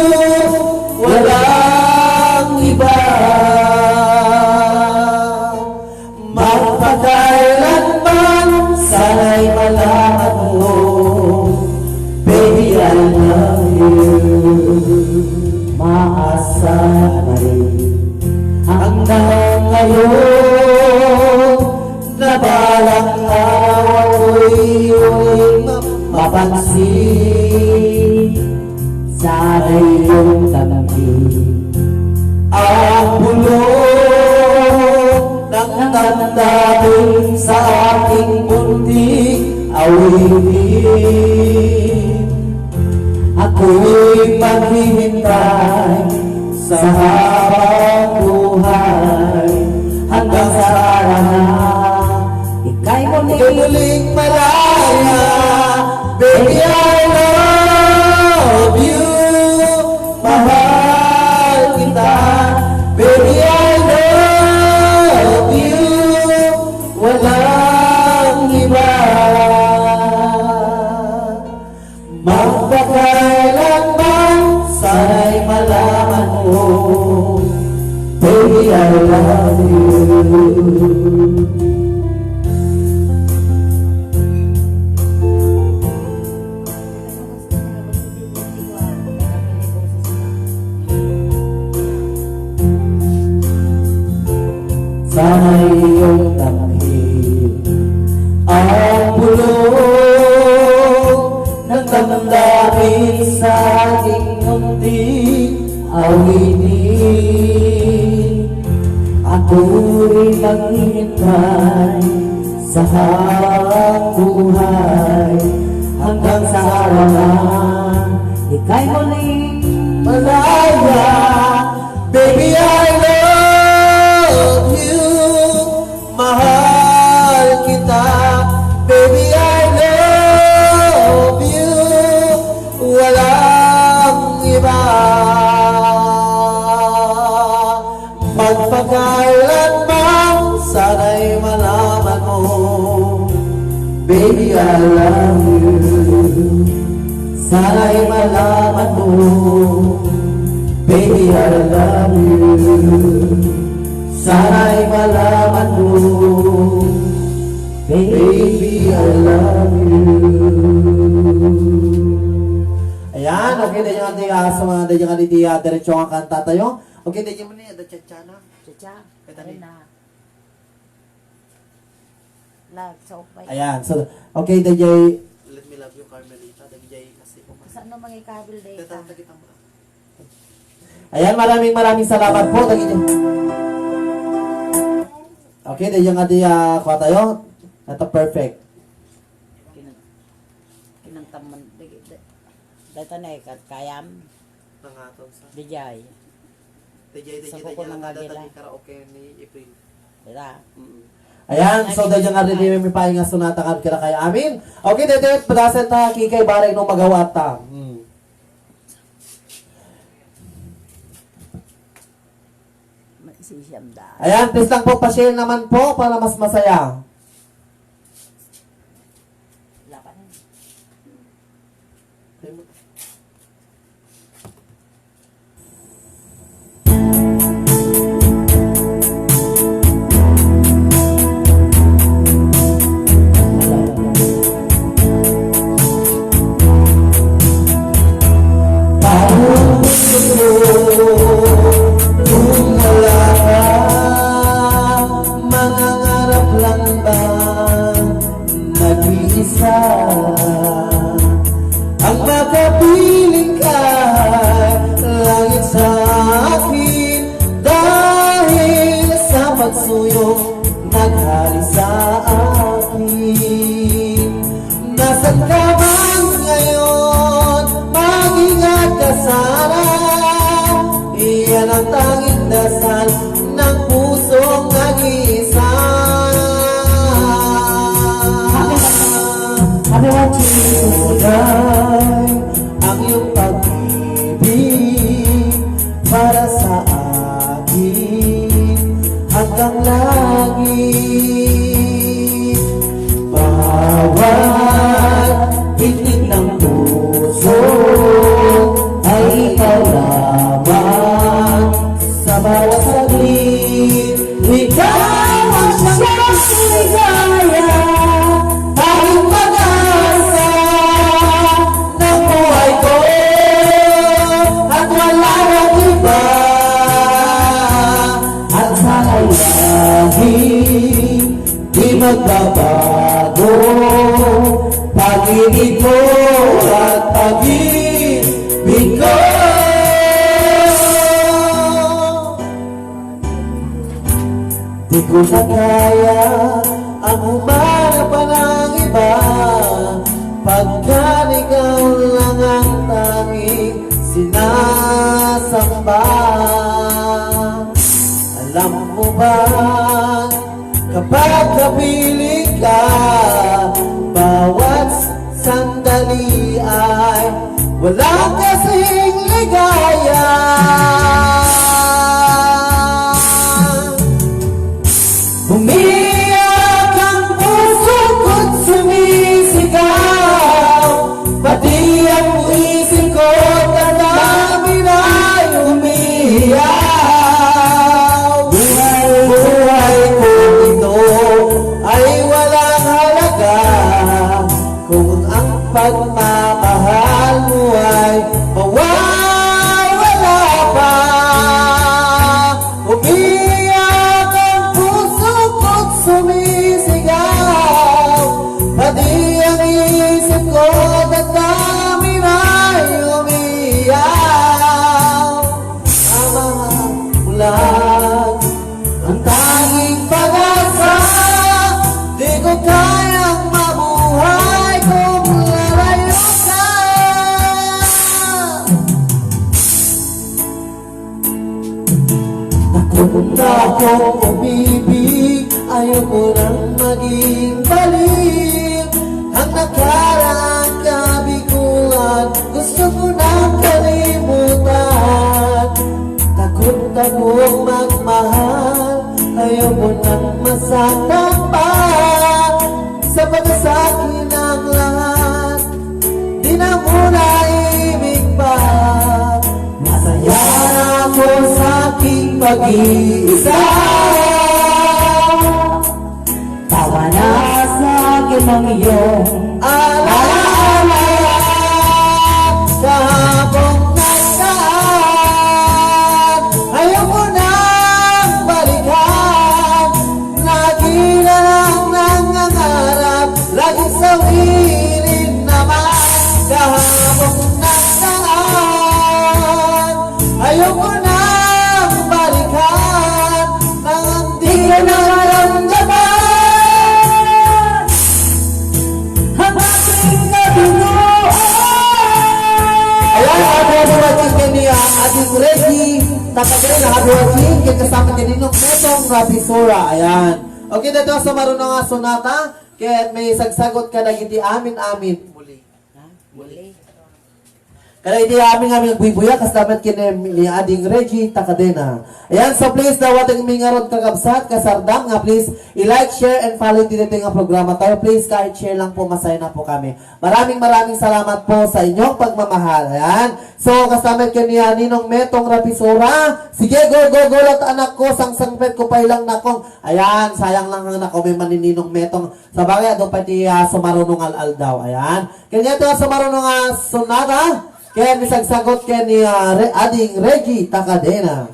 Walang iba. Magpakailanman, sana'y malaman mo, baby, I love you. Maasahan na rin hanggang ngayon na balang araw ako'y muling mapansin. Sana'y iyong kamangkin ang bulong ng damdamin sa aking munting awitin. Ako'y maghihintay sa habang buhay hanggang sa araw na ika'y muling, ika'y muling malaya. Baby, I love you. Mahal kita. Baby, I love Iyong damhin ang bulong ng damdamin sa aking munting awitin. Ako'y maghihintay sa habang buhay hanggang sa araw na ika'y muling malaya. Baby, I love you. Mahal kita. Baby, I love you. Walang iba. Magpakailanman, sana'y malaman mo. Baby, I love you. Sana'y malaman mo. Baby, I love you. Sana'y malaman mo. Baby, I love you. Ayan, okay, dahil nga di, ah, sa mga, dahil nga di, ah, diretso nga kanta tayo. Okay, dahil mo niya, the cha-cha na. Cha-cha. Kaya tani. Ayun na. Nagsaupay. Ayan, so, okay, dayjay. Let me love you, Carmelita. Dayjay kasi pumas. Saan mo mangikabil, Dayta? Tata, kita mo. Ayan, maraming, maraming salamat po. Dayjay. Okay, dayjay nga di, ah, kuha tayo. Ito, perfect. Kinang-, kinangtaman, di, di, dayta na ikat kayam. Nangaton sa Dijay. Dijay, dijay, dijay, ko nga nakadata gila. Ni karaoke ni April. Dira. Mm. Ayan, so dayjay nga rin may paing nga sonata nga kira kay amin. Okay, dede, padasen ta, kikay barek no magawat ta. Hmm. Magsisiyam da. Ayan, please lang po, pa-share naman po para mas masaya. Laban. Mangarap lang ba nag-iisa ang makapiling ka langit sa akin dahil sa pagsuyong naghari sa akin. Nasaan ka man ngayon, mag-ingat ka sana. Iyan ang tanging dasal ng pusong nag-iisa. Happy watching. Tunay ang iyong pag-ibig para sa akin hanggang langit. Bawat pintig ng puso ay ikaw lamang sa bawat saglit. Ikaw ang siyang ligaya, tanging pag-asa ng buhay ko, at wala nang iba. At sana'y laging di magbabago pag-ibig ko at pag-ibig ko. Di ko na kaya ang humanap pa ng iba, pagkat ikaw lang ang tanging sinasamba. Alam mo ba, kapag kapiling ka, bawat sandali ay walang kasing ligaya. Umiyak ang puso ko't sumisigaw, pati ang isip ko't damdamin ay umiiyaw. Buhay, buhay ko ito ay walang halaga kung ang pagmamahal mo ay mawawala pa. Umibig, ayoko nang maging baliw. Ang nakaraan kabiguan, gusto ko nang kalimutan. Takot akong magmahal, ayoko nang masaktan pa. Sa pagkasakit ng lahat, di na muna ibig pa. Masaya na ako sa aking pag-iisa. Tawa na sa akin ang iyong alaala. Kahapong nasaan, ayaw mo nang balikan. Lagi na lang nangangarap, lagi sa wilin naman. Kahapong nasaan, ayoko nang balikan. Nang di ko na maramdaman ang aking kabinuan. Ayan, happy watching kaniya, Ading Reggie. Tapos rin, happy watching kay kasama ni Ninong Metong Rapisora. Ayan. Okay, dito sa marunong nga sonata. Ket may sagsagot kadagiti amin-amin. Muli. Ha? Muli. Kadagiti amin-amin agbuybuya, kas damet ken ni Ading Reggie Takadena. Ayan, so please, dawateng mi ngarud, kakabsat, kasardam, nga please, i-like, share, and follow ti daytoy nga programa tayo. Please, kahit share lang po, masaya na po kami. Maraming, maraming salamat po sa inyong pagmamahal. Ayan. So, kas damet ken ni Ninong Metong Rapisora. Sige, go, go, go, lat anak ko, sangsangpet ko pay lang nakong. Ayan, sayang lang ang nako may manininong metong. Sabagay, adu pay ti, ah, sumaruno nga al-aldaw. Ayan. Kanya ito, ah, sumaruno nga sonata. Kaya misagsagot kay ni, ah, Re-, Ading Reggie Takadena.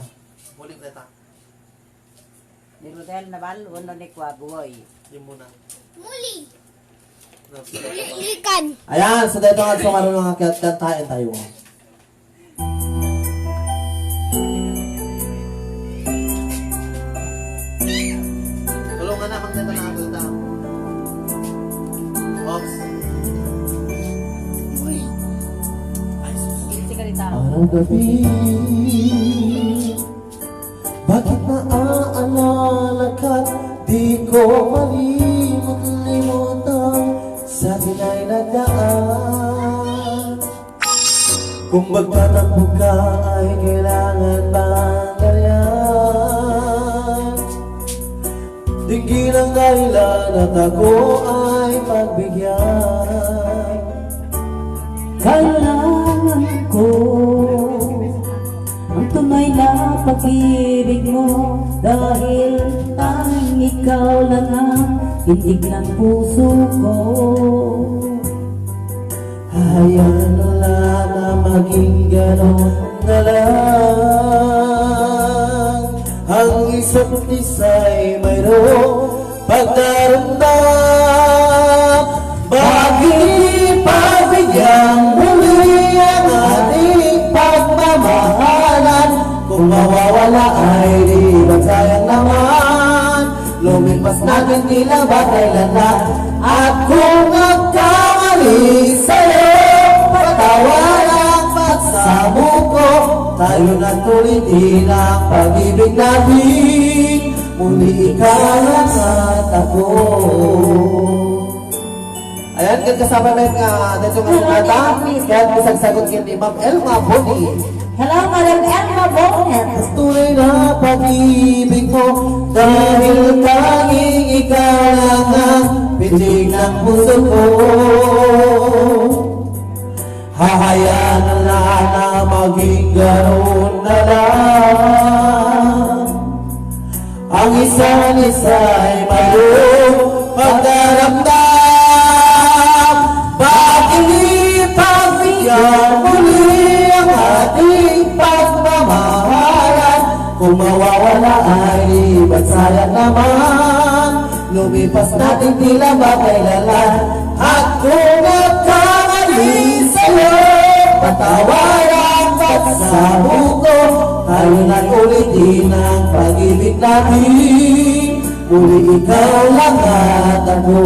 Muli, Reta. Ni Rodel Naval, uno ni Kuaguoy. Yung muna. Muli. Muli, ilikan. Ayan, so dito nga sumaruno nga kaya kantahin tayo. Tulungan na, magdala na ako ito. Ops. Uy. Ay, sus. Sige, sige, Rita. Araw-gabi, bakit naaalala ka't di ko malimot-limutan sa tinay na daan? Kung magtatampo ka ay kailangan bantayan. Dinggi ng dahilan at ako ay pagbigyan. Kailangan ko ang tunay na pag-ibig mo, dahil tanging ikaw lang ang tindig ng puso ko. Hayaan na lang na maging ganon na lang. Ang isa't isa'y mayroong pagdaramdam. Bakit di pagbigyan muli ang ating pagmamahalan? Kung mawawala ay di ba sayang naman? Lumipas na din, tila ba kailan na? At kung nagkamali sa'yo, patawaran ang pagsamo ko. Tayo na't ulitin ang pag-ibig natin. Muli ikaw lang at ako. Ayan, ket kasama met nga daytoy nga sonata, ket misagsagot ken ni Ma'am Elma Boni. Hello, Madam Elma Boni. Mas tunay na pag-ibig mo, dahil tanging ikaw lang ang pitik ng puso ko. Hahayaan na lang na maging ganoon na lang. Ang isa't isa'y mayroong pagdaramdam. Bakit di pagbigyan muli ang ating pagmamahalan? Kung mawawala ay di ba't sayang naman? Lumipas na din, tila ba kailan lang? At kung nagkamali sa'yo, patawaran ang pagsamo ko. Tayo na't ulitin ang pag-ibig natin. Muli ikaw lang at ako.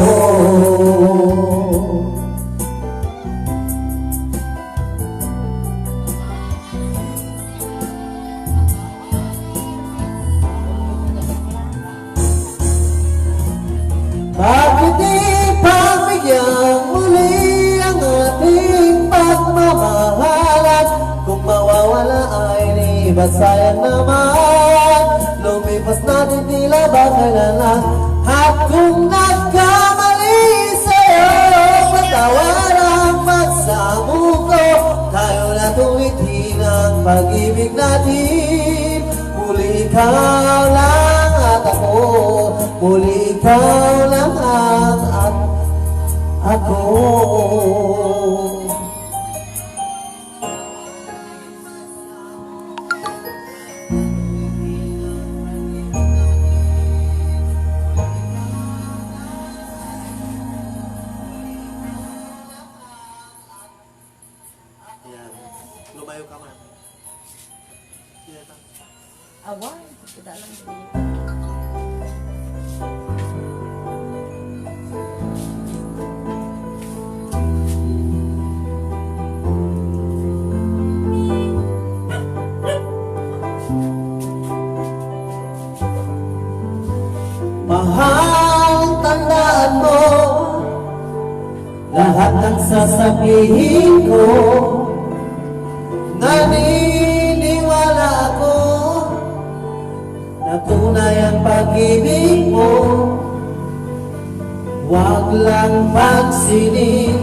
Bakit di pagbigyan muli ang ating pagmamahalan? Kung mawawala ay di ba sayang naman? Lumipas na din tila ba kailan lang? At kung nagkamali sa'yo, patawaran, pagsamuko. Tayo na tumitingin ang pag-ibig natin. Muli ikaw lang at ako. Muli ikaw lang at, at ako. Ayan. Lumayo ka, ma'am. Awan, kita lang dito. Mahal, tandaan mo, lahat ng sasabihin ko, naniniwala ako na tunay ang pag-ibig mo. Huwag lang pansinin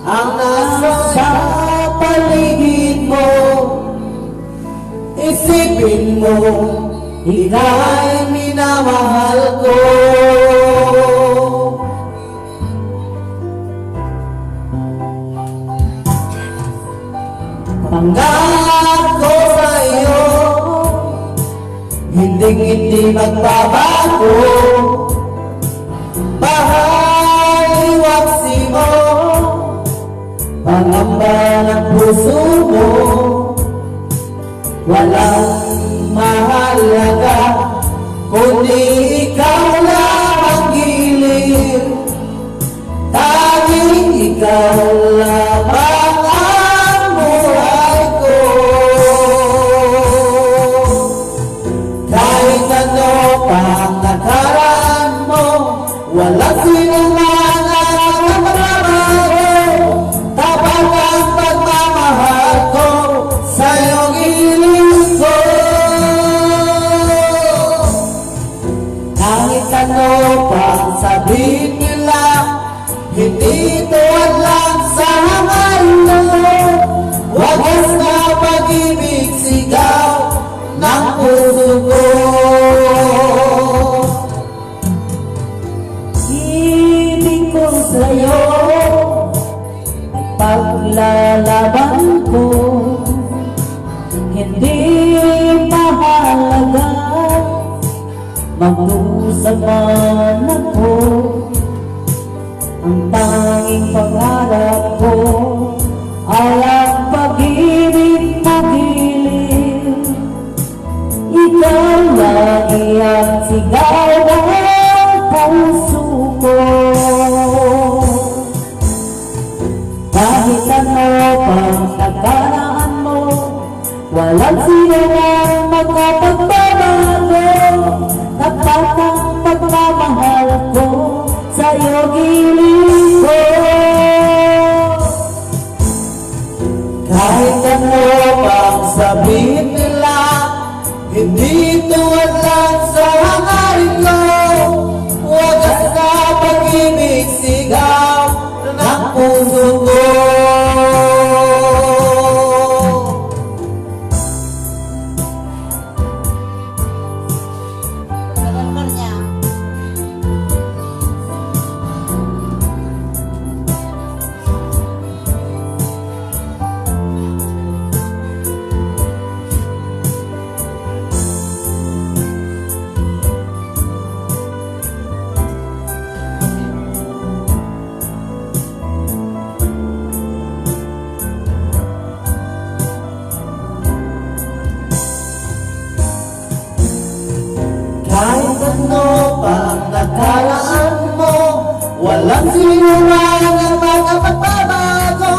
ang nasa paligid mo. Isipin mo, ika'y minamahal ko. Pangako sa iyo, hinding-hindi magbabago. Mahal, iwaksi mo, pangamba ng puso mo. Walang mahalaga, kundi ikaw lamang giliw. Tanging ikaw lamang ang buhay ko. Kahit ano pang nakaraan mo, walang sinuman ang magbabago. Tapat ang pagmamahal ko sa'yo, giliw ko. Kahit ano pang sabihin nila, hindi ito hadlang sa hangarin ko. Wagas na pag-ibig, sigaw ng puso ko. Ibig ko sa'yo, paglalaban ko, hindi mahalaga, magdusa man ako. Ang tanging pangarap ko ay ang pag-ibig mo, giliw. Ikaw lagi ang sigaw ng puso ko. Kahit ano pang nakaraan mo, walang sino mang makapagbabago. Tapat ang pagmamahal ko sa'yo, giliw ko. Kahit ano pang sabihin nila, hindi ito hadlang sa hangarin ko. Wagas na pag-ibig, sigaw ng puso ko. Kahit ano pang nakaraan mo, walang sino man ang makapagbabago.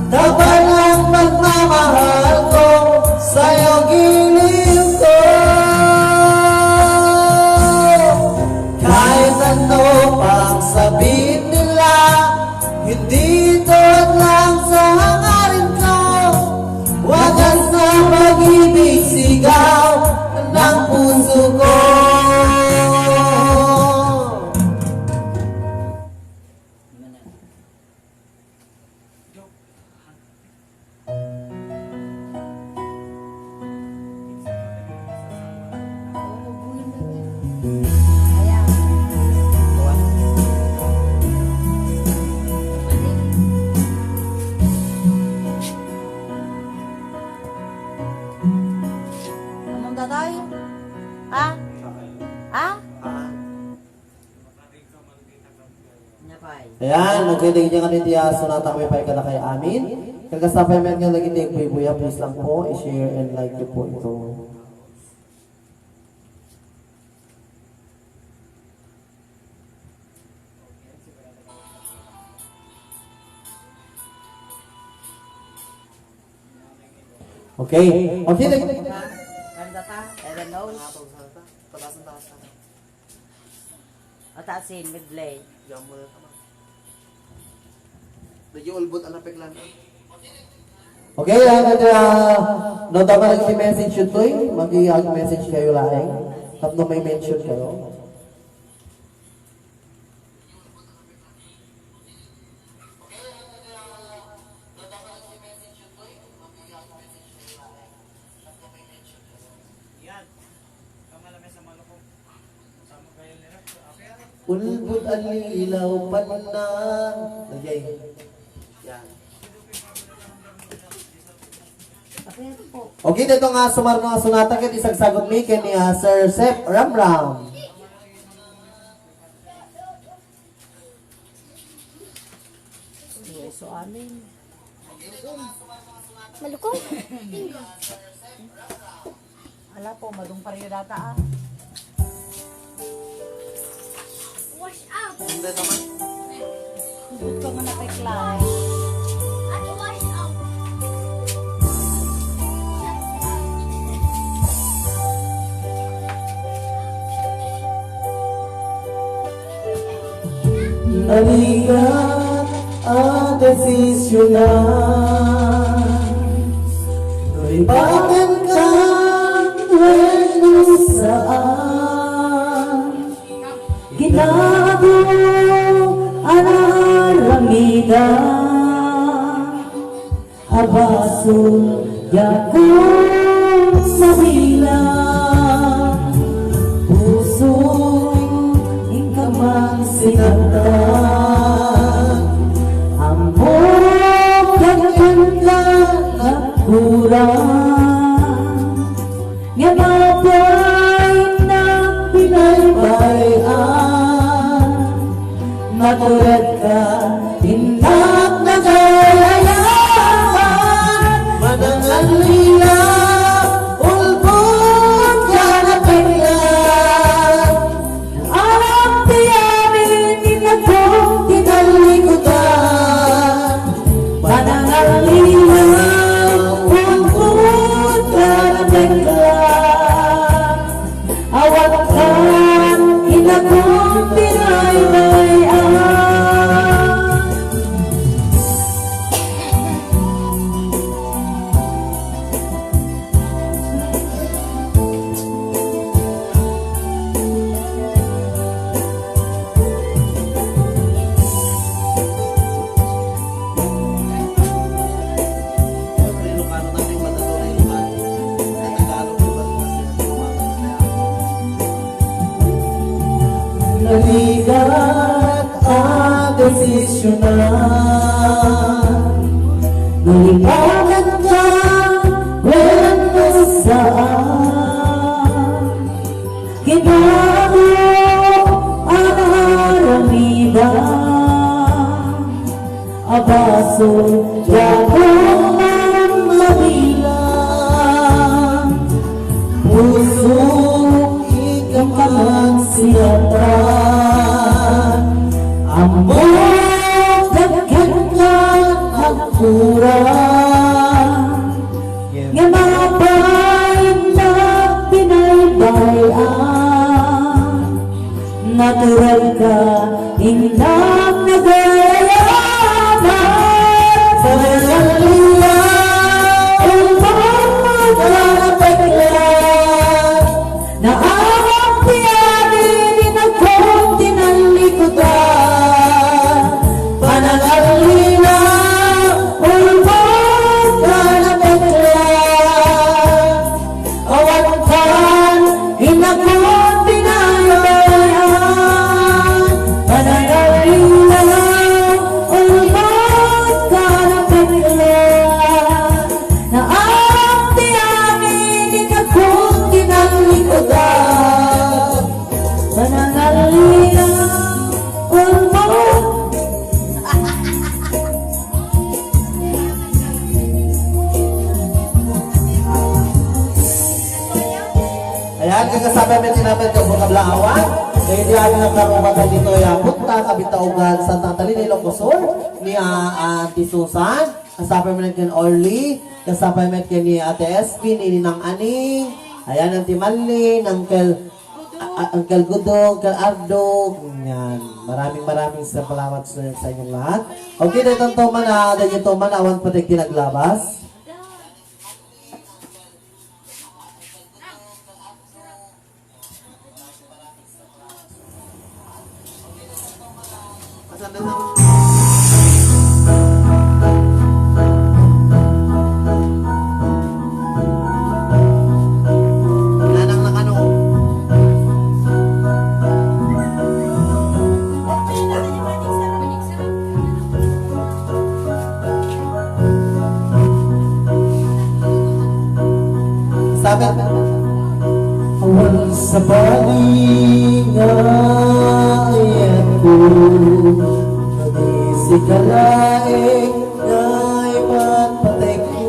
Tapat ang pagmamahal ko sa'yo, giliw ko. Kahit ano Ayan, okay, dagiti nga iti, ah, sonata nga maipaay kadakayo amin. Kakasapay met nga dagiti agbuybuya, please lang po, i-share and like niyo po ito. Okay. Okay, nag- Kanta ta, Heaven Knows. Ata sin medley. Medyo ulbot ang napeklan. Okay, ah, ket, ah, no, dapat nag-message yu toy, mag-i-, message kayo laeng. Tapno may mention kayo. Ulbod a lilaw panna. Okay. Yan. Okay, dito nga sumarno nga sonata ket isagsagot mi ken ni, ah, Sir Sep Ramram. Yesu, amen. Malukong. Ala po, madung pareho data, ah. Wash out. Hindi naman. Hindi ko man napeklan. At wash out. Narigat a desisyonan, no lipakan ka wenno saan. Ginadua a naaramidam a basol, diak mabilang. Puso, inka man sinaktan. Ammok, dakkel ka nagkurang. Ngem apay innak binaybay-an, naturedka, innak nagay-ayaman. Manangallilaw, ulbod ka napekla. Awan ti amin ti nagpong ti nallikudan. Panangallilaw, pungput, karapekla. Awan kan inakon pinaybay-an. Narigat a desisyonan, nalipakan ka wenno saan. Ginadua a naaramidam a basol, diak man mabilang. Puso, inka man sinaktan. Ammok, dakkel ka nagkurang. Ngem apay innak binaybay-an. Naturedka, innak nagay-ayaman. Panangallilaw, ulbod, karapekla. Naawat ti amin, inakon ti nallikudan. Panangallilaw, ulbod, karapekla. Awan kan inakon pinaybay-an. Panangallilaw, Ang nagkarubat ditoy, ah, Punta Kabitaugan, Santa Catalina, Ilocos Sur, ni, ah, Auntie Susan, kasapay met ken Orly, kasapay met ken ni Ate S B, ni Ninang Aning, ayan, Auntie Marlene, Uncle, ah, ah, Uncle Gudo, Uncle Ardo, yan. Maraming, maraming salamat sa, sa inyong lahat. Okay, daytoy man, ah, daytoy man, awan pa ti naglabas. Sabi, awan sabali nga ayatko, no di sika laeng nga ipatpatekko,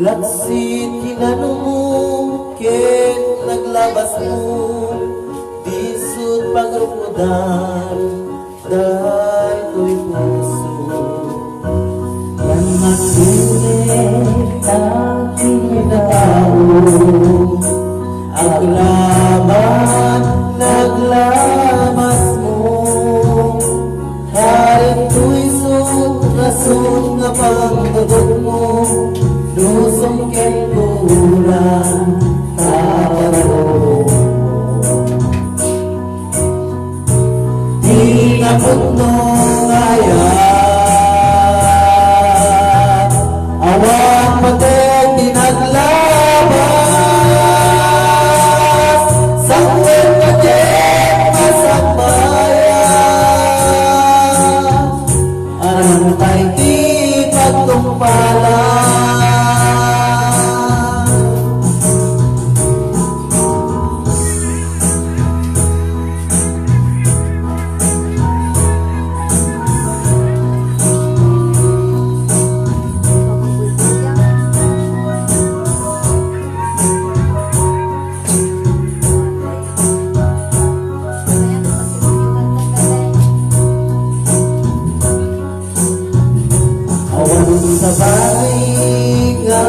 laksid kinanomo ken naglabasmo, disut pagrukodan daytoy puso. Wen, nagdineg ta kinatao, agraman naglabasmo. Daytoy isut rason nga pangtutokmo, nusong ken kulang ta barukmo. Di napudno nga ayat, awan pati ti naglabas, sangwen pati masakbayan, aramtay ti pagtungpalan. Awan sabali nga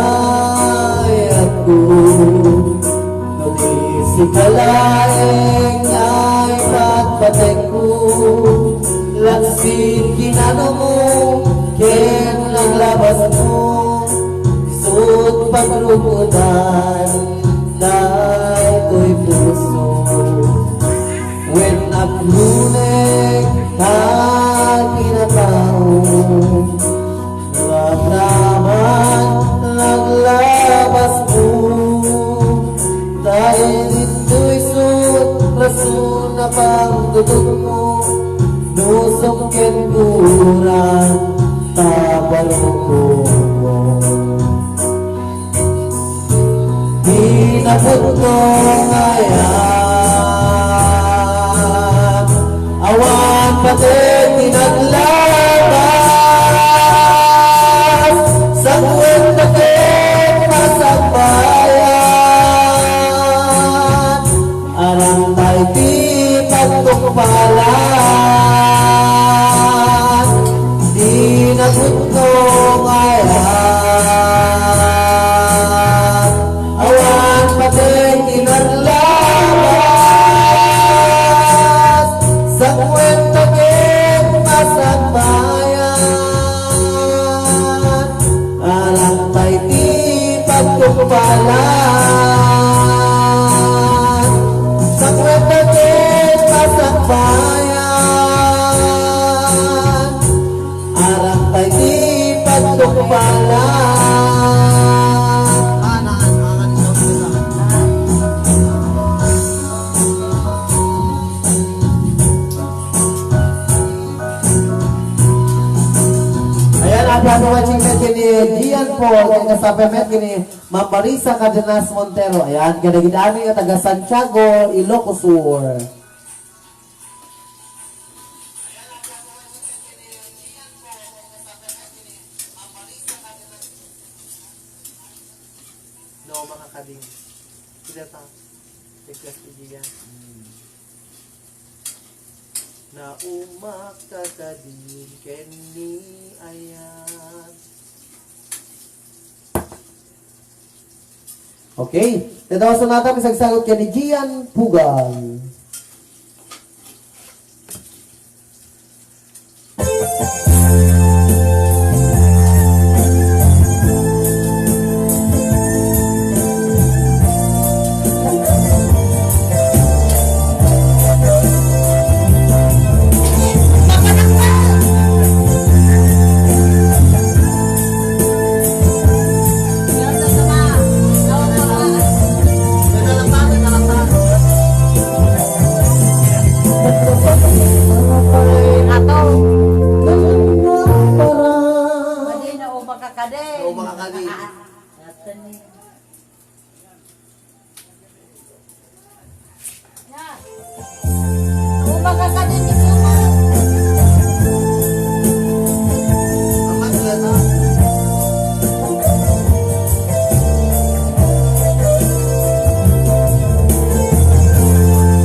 ayatko, no di sika laeng nga ipatpatekko, laksid kinanomo ken naglabasmo, isut pagrukodan daytoy puso. Wen, agdineg ta kinatao, agraman naglabasmo. Daytoy isut rason a pangtutokmo, nusong ken kulang ta barukmo. Di napudno nga ayat, awan pati ti naglabas, sangwen pati masakbayan. Aramtay ti pagtungpalan, di napudno nga ayat, awan pati ti naglabas, sangwen pati masakbayan. Aramtay ti pagtungpalan, sangwen ti masakbayan. Aramtay ti pagtungpalan. Ayan, happy, happy watching met ken ni Gian Paul, ken kasapay met ken ni Ma'am Marisa Cardenas Montero. Ayan, kadagiti amin nga taga Santiago, Ilocos Sur. No, makakading. Sila ta. Request ni Gian. Naumak ka kadin ken ni Ayan. Okay. Ita a sonata, misagsagut ken ni Gian Pugal. Ato. Madi na, o, makakadi. O, makakadi. Ato ni. Uma ka sa din, Amat na na.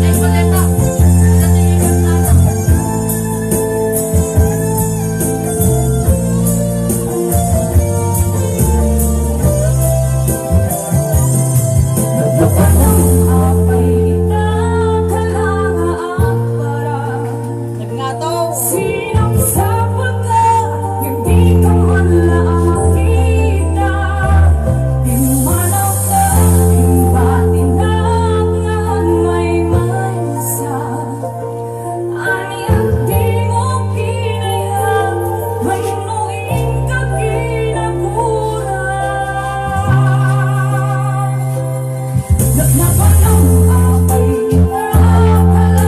Ay, pala na. Nagngataw. Ania dimo kinayat wenno inka kinagura? Napanaw a pay, napalanga a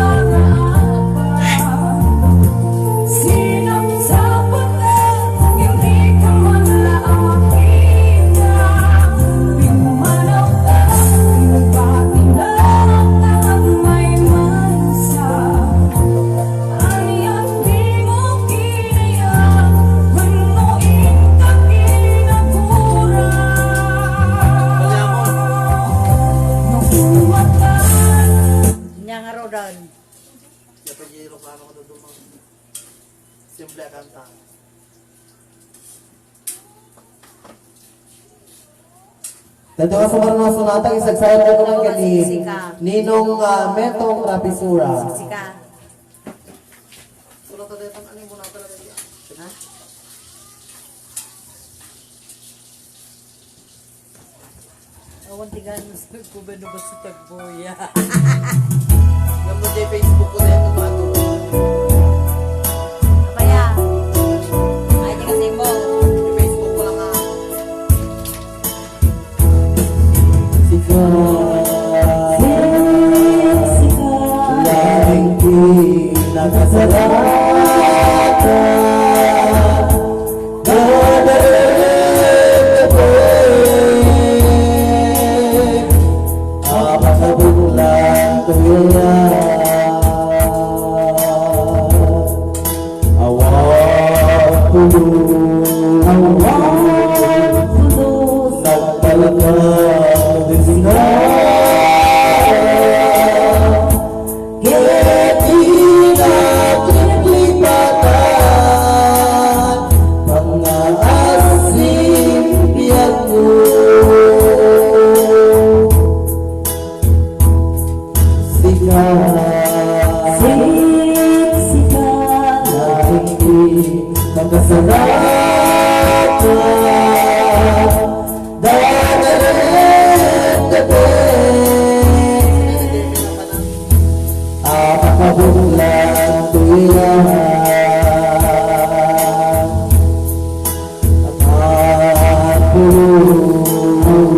pay. Sinang saputa, hindi ka man laakita. Pimanaw ka, pati na lang may mansa. Ania dimo kinayat wenno inka kinagura? Nauwatan. Nia nga rodan. Simple a kanta. Daytoy a sumarno a sonata, isagsayat ko man ken ni Ninong, ah, Metong Rapisura. Sika. Sulatan daytan, ano mo na talaga diyan? Ha? Awan ti gana sa gobierno basta tagboya. Ngem no diay Facebook ko na yan, tumato. Apaya? Ay, di kasi mo. Diay Facebook ko lang, ah. Sika. Sika. Laeng ti nakasarata. Nadarep a pay, a makabuklan toya. Awan pulos, awan pulos, nagpalaka di sika. Ket di natin lipatan, pangngaasim biagko. Sika, sika, laeng ti makasarata. Dadaet dati a pakabuklan ti iya. At pulos,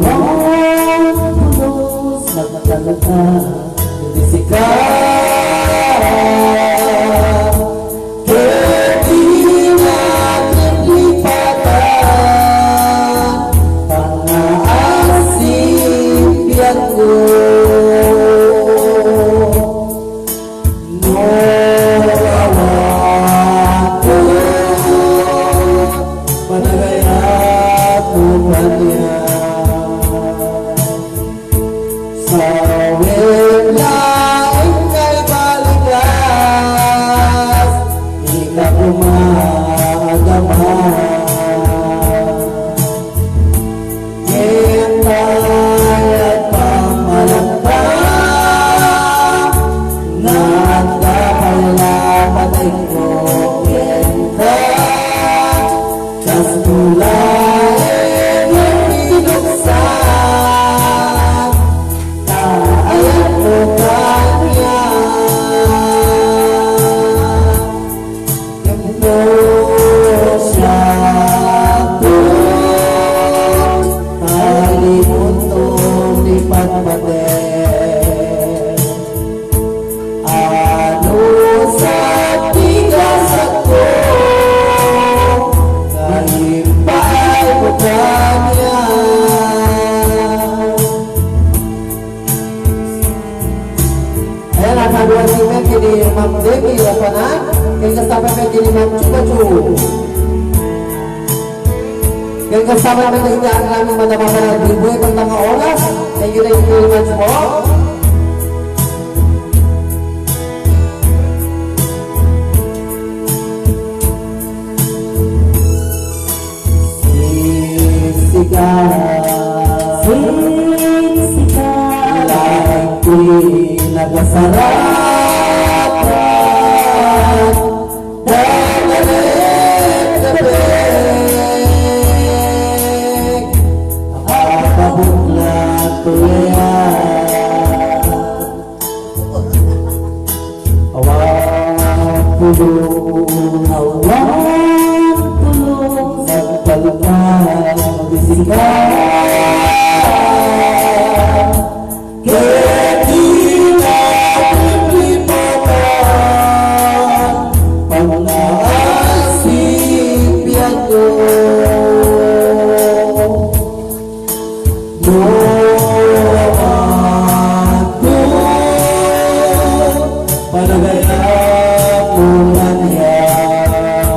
pulos, nagtalaka, iti sika. Ket di natin lipatan, Ken kasta pay met ken ni Ma'am Chupa Chu. Ken kasta pay met iti amin a madama para iti buhi pay nga oras. Thank you, thank you very much po. Siksika. Siksika. Laeng ti nagasarakan. Dagdagdagdagdag. Apabuklat tuloy. Awan pulong, awan pulong, nagbalbal, magising ka. Ket di na problema ka, pagnaasipyatko. No amanto, panagayam mo kaniak.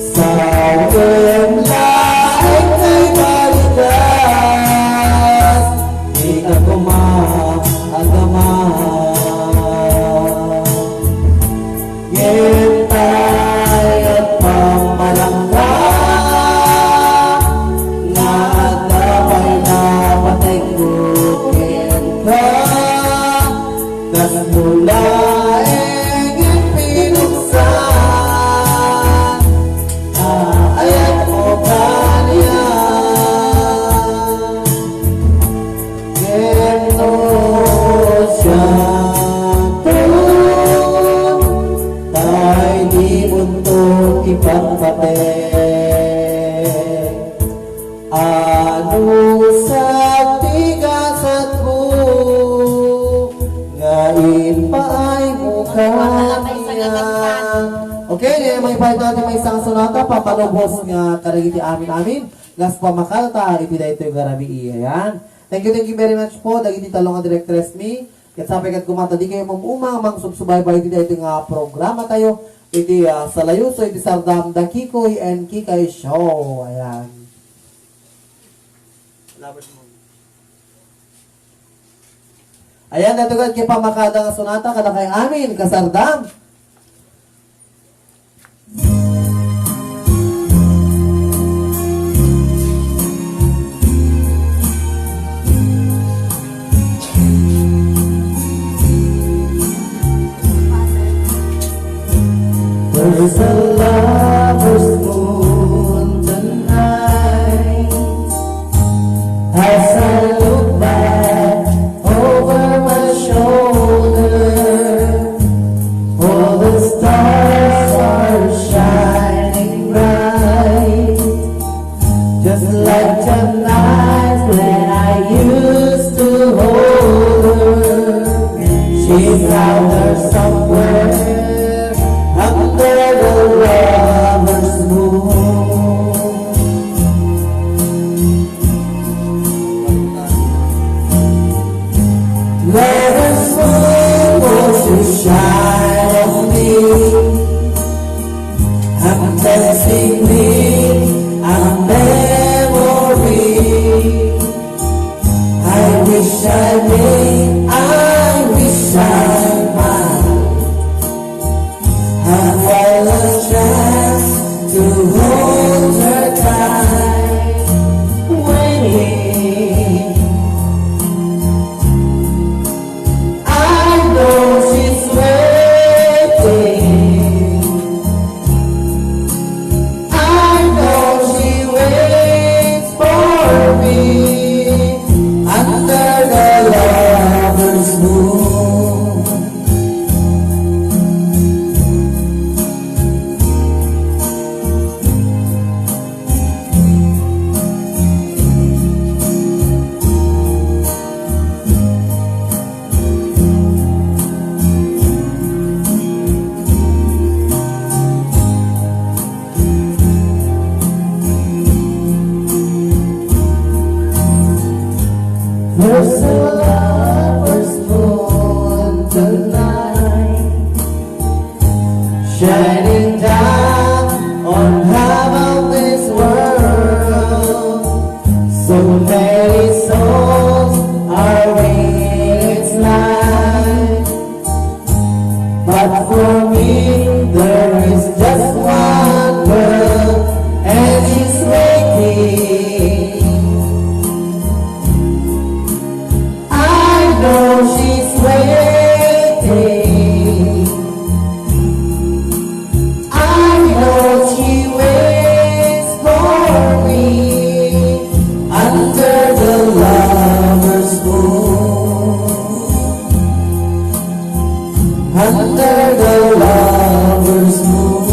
Sawen laeng nga ibalikas, dika koma agama. Ngem tay agpamarangka nga adda pay napatengko kenka, kasno laeng pinuksan a ayatmo kaniak. Ken no siak, tay dimonto ipagpateg. Anus ti gasatko nga impaaymo kaniak. Okay, ngayon, maipaayto natin may isang sonata, papanubos nga kadagiti amin-amin. Las pamakal ta iti daytoy nga rabii. Ayan. Thank you, thank you very much po dagiti tallo nga directress mi. Ket sapay ket koma ta dikayo mum-uma nga mangsubsubaybay iti daytoy nga programa tayo. Iti, ah, Salayoso iti Sardam, The Kikoy and Kikay Show. Ayan. Ayan, natugan kay pamakada nga sonata, kadakay amin, kasardam. There's a lover's moon tonight. As I look back over my shoulder, all the stars are shining bright. Just like the night when I used to hold her, she's out there somewhere under the lover's moon. Lover's moon, won't you shine on me? I'm dancing with a memory. I wish I may, I wish I might have a last chance to hold her tight. Waiting, I know she's waiting. I know she waits for me under the lover's moon. Shining down on half of this world. So many souls are waiting its light. But for me, there is just one girl, and she's waiting. I know she's waiting. I know she waits for me under the lover's moon. Under the lover's moon.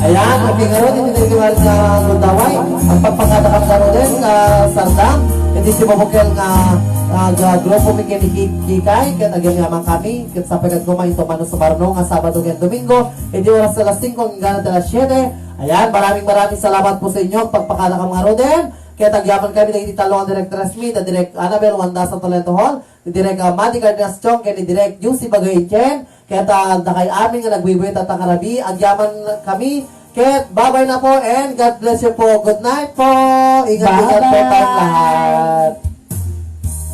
Ayan, okay, ngarud, iti daytoy nga gundaway, agpakpakada kam ngaruden nga sardam, iti sibubukel nga, nga, nga grupo mi ken ni Ki-, Kikay, ket agyamankami, ket sapay koma inton mano Sumarno nga Sabado ken Domingo, iti oras alas singko inggana ti alas siete. Ayan, maraming maraming salamat po sa inyo, agpakpakada kam ngaruden, ket agyamankami dagiti tallo nga direktores mi, da Direk Annabel Wanda Santolento Hall, ni Direk, ah, Madi Cardenas Chong, ken ni Direk Juicy Bagay Chen, ket, ah, dakay amin nga nagbuybuyat tatta nga rabii, agyamankami, ket babay na po, and God bless you po. Good night po. Ingat-ingat po tayong lahat.